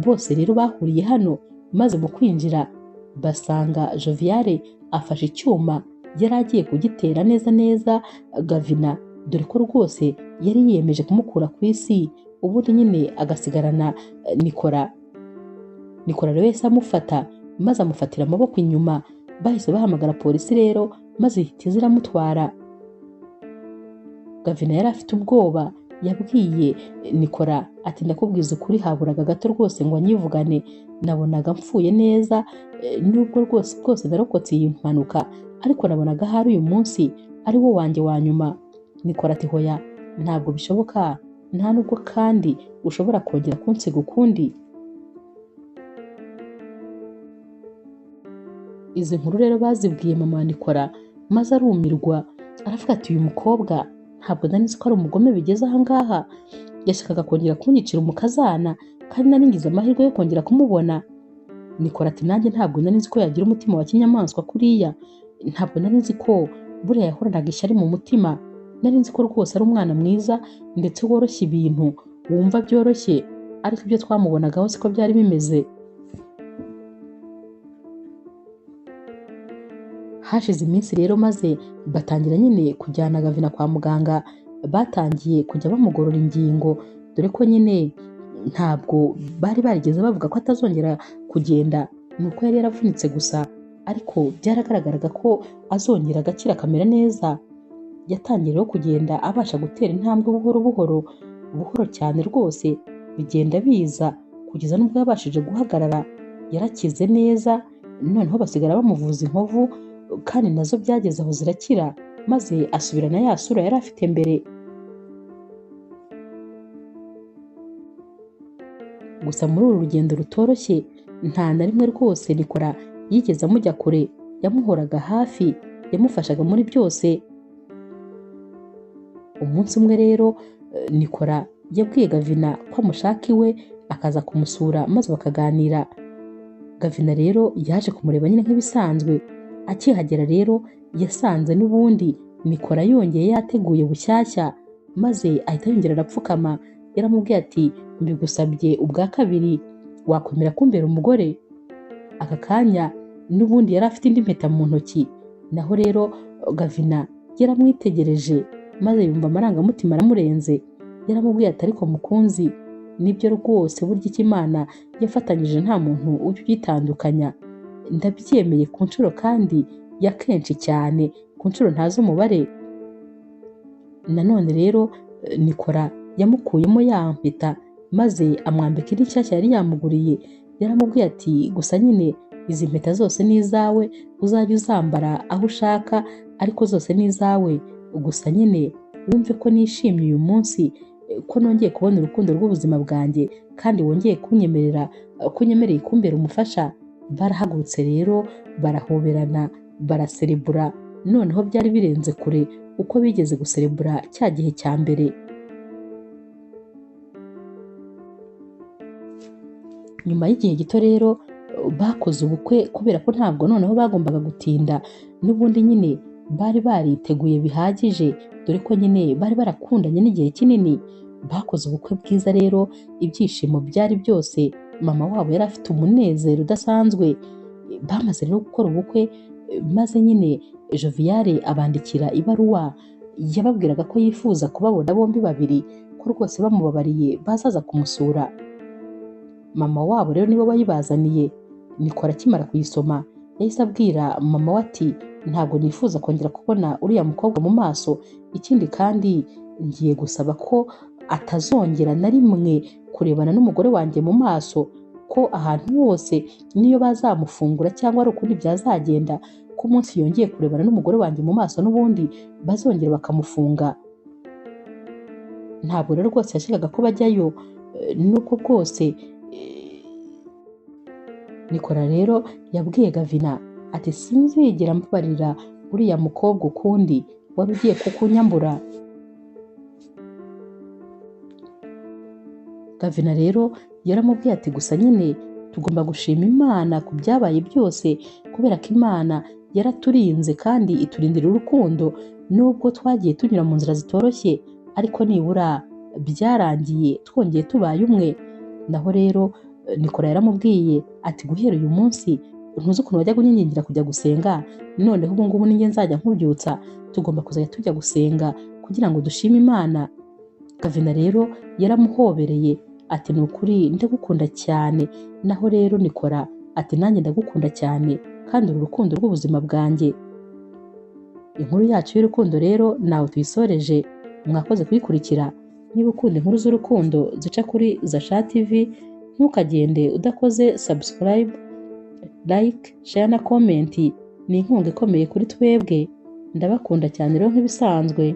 Bose rero bahuriye hano, maze mu kwinjira basanga Joviale afashe icyuma yari agiye kugitera neza neza Gavina, dore ko rwose yari yiyemeje kumukura ku isi, ubundi nyine agasigarana Nikora. Nikora rero yahise amufata maze amufatira amaboko inyuma, bahise bahamagara polisi rero maze ihita iza iramutwara. Gavina yari afite ubwoba, yabwiye Nikora ati ndakubwiza ukuri haburaga gato rwose ngo anyivugane, nabonaga mpfuye neza, nubwo rwose bwose narokotse iyi mpanuka, ariko nabonaga ahari uyu munsi ari wo wanjye wa nyuma. Nikora ati hoya ntabwo bishoboka, nta nubwo kandi ushobora kongera kunsiga ukundi. Izi nkuru rero bazibwiye mama Nikora maze arumirwa, aravuga ati uyu mukobwa ntabwo nari nzi ko ari umugome bigeze aha ngaha, yashakaga kongera kunyicira umukazana kandi nari ngize amahirwe yo kongera kumubona. Nikora ati nanjye ntabwo nari nzi ko yagira umutima wa kinyamaswa kuriya, ntabwo nari nzi ko buriya yahoranaga ishyari mu mutima, nari nzi ko rwose ari umwana mwiza ndetse woroshya ibintu, wumva byoroshye, ariko ibyo twamubonagaho siko byari bimeze. Hashize iminsi rero maze batangira nyine kujyana Gavina kwa muganga, batangiye kujya bamugorora ingingo, dore ko nyine ntabwo bari barigeze bavuga ko atazongera kugenda, nuko yari yaravunitse gusa, ariko byaragaragaraga ko azongera agakira akamera neza. Yatangiye rero kugenda abasha gutera intambwe buhoro buhoro, buhoro cyane rwose, bigenda biza kugeza n'ubwo yabashije guhagarara, yarakize neza, noneho basigara bamuvuza inkovu kandi nazo byageze aho zirakira, maze asubirana ya sura yari afite mbere. Gusa muri uru rugendo rutoroshye nta na rimwe rwose Nikora yigeze amujya kure, yamuhoraga hafi, yamufashaga muri byose. Umunsi umwe rero Nikora yabwiye Gavina ko amushaka iwe akaza kumusura maze bakaganira. Gavina rero yaje kumureba nyine nk'ibisanzwe, akihagera rero yasanze n'ubundi Nikora yongeye yateguye bushyashya, maze ahita yongera arapfukama. Yaramubwiye ati mbigusabye ubwa kabiri, wakwemera kumbera umugore? Aka kanya n'ubundi yari afite indi mpeta mu ntoki. Naho rero Gavina yaramwitegereje maze yumva amarangamutima aramurenze. Yaramubwiye ati ariko mukunzi, nibyo rwose burya icyo Imana yafatanyije nta muntu ujya ugitandukanya, ndabyemeye ku nshuro kandi ya kenshi cyane, ku nshuro ntazi umubare. Nanone rero Nikora yamukuyemo ya mpeta maze amwambika indi nshyashya yari yamuguriye. Yaramubwiye ati gusa nyine izi mpeta zose ni izawe, uzajya uzambara aho ushaka ariko zose ni izawe, gusa nyine wumve ko nishimye uyu munsi ko nongeye kubona urukundo rw'ubuzima bwanjye kandi wongeye kunyemerera ko unyemereye kumbera umufasha. Barahagurutse rero barahoberana baraserebura, noneho byari birenze kure uko bigeze guserebura cya gihe cya mbere. Nyuma y'igihe gito rero bakoze ubukwe, kubera ko ntabwo noneho bagombaga gutinda, n'ubundi nyine bari bariteguye bihagije, dore ko nyine bari barakundanye n'igihe kinini. Bakoze ubukwe bwiza rero, ibyishimo byari byose, mama wabo yari afite umunezero udasanzwe. Bamaze rero gukora ubukwe, maze nyine Joviale abandikira ibaruwa yababwiraga ko yifuza kubabona bombi babiri, ko rwose bamubabariye bazaza kumusura. Mama wabo rero niwe wayibazaniye. Nikora akimara kuyisoma yahise abwira mama we ati ntabwo nifuza kongera kubona uriya mukobwa mu maso, ikindi kandi ngiye gusaba ko atazongera na rimwe kurebana n'umugore wanjye mu maso, ko ahantu hose niyo bazamufungura cyangwa ari ukundi byazagenda, ko umunsi yongeye kurebana n'umugore wanjye mu maso n'ubundi bazongera bakamufunga. Ntabwo rero rwose yashakaga ko bajyayo, nubwo bwose Nikora rero yabwiye Gavina ati sinzigera mbabarira uriya mukobwa ukundi wari ugiye kukunyambura. Gavina rero yaramubwiye ati gusa nyine tugomba gushima Imana ku byabaye byose, kubera ko Imana yaraturinze kandi iturindira urukundo, nubwo twagiye tunyura mu nzira zitoroshye, ariko nibura byarangiye twongeye tubaye umwe. Naho rero Nikora yaramubwiye ati guhera uyu munsi ntuzi ukuntu wajya kunyingingira kujya gusenga, noneho ubu ngubu ninjye nzajya nkubyutsa, tugomba kuzajya tujya gusenga kugira ngo dushime Imana. Gavina rero yaramuhobereye ati ni ukuri ndagukunda cyane. Naho rero Nikora ati nanjye ndagukunda cyane kandi uru rukundo rw'ubuzima bwanjye. Inkuru yacu y'urukundo rero nawe tuyisoreje, mwakoze kuyikurikira. Niba ukunda inkuru z'urukundo zica kuri Zasha TV, ntukagende udakoze subscribe, like, share na comment, ni inkunga ikomeye kuri twebwe. Ndabakunda cyane rero nk'ibisanzwe.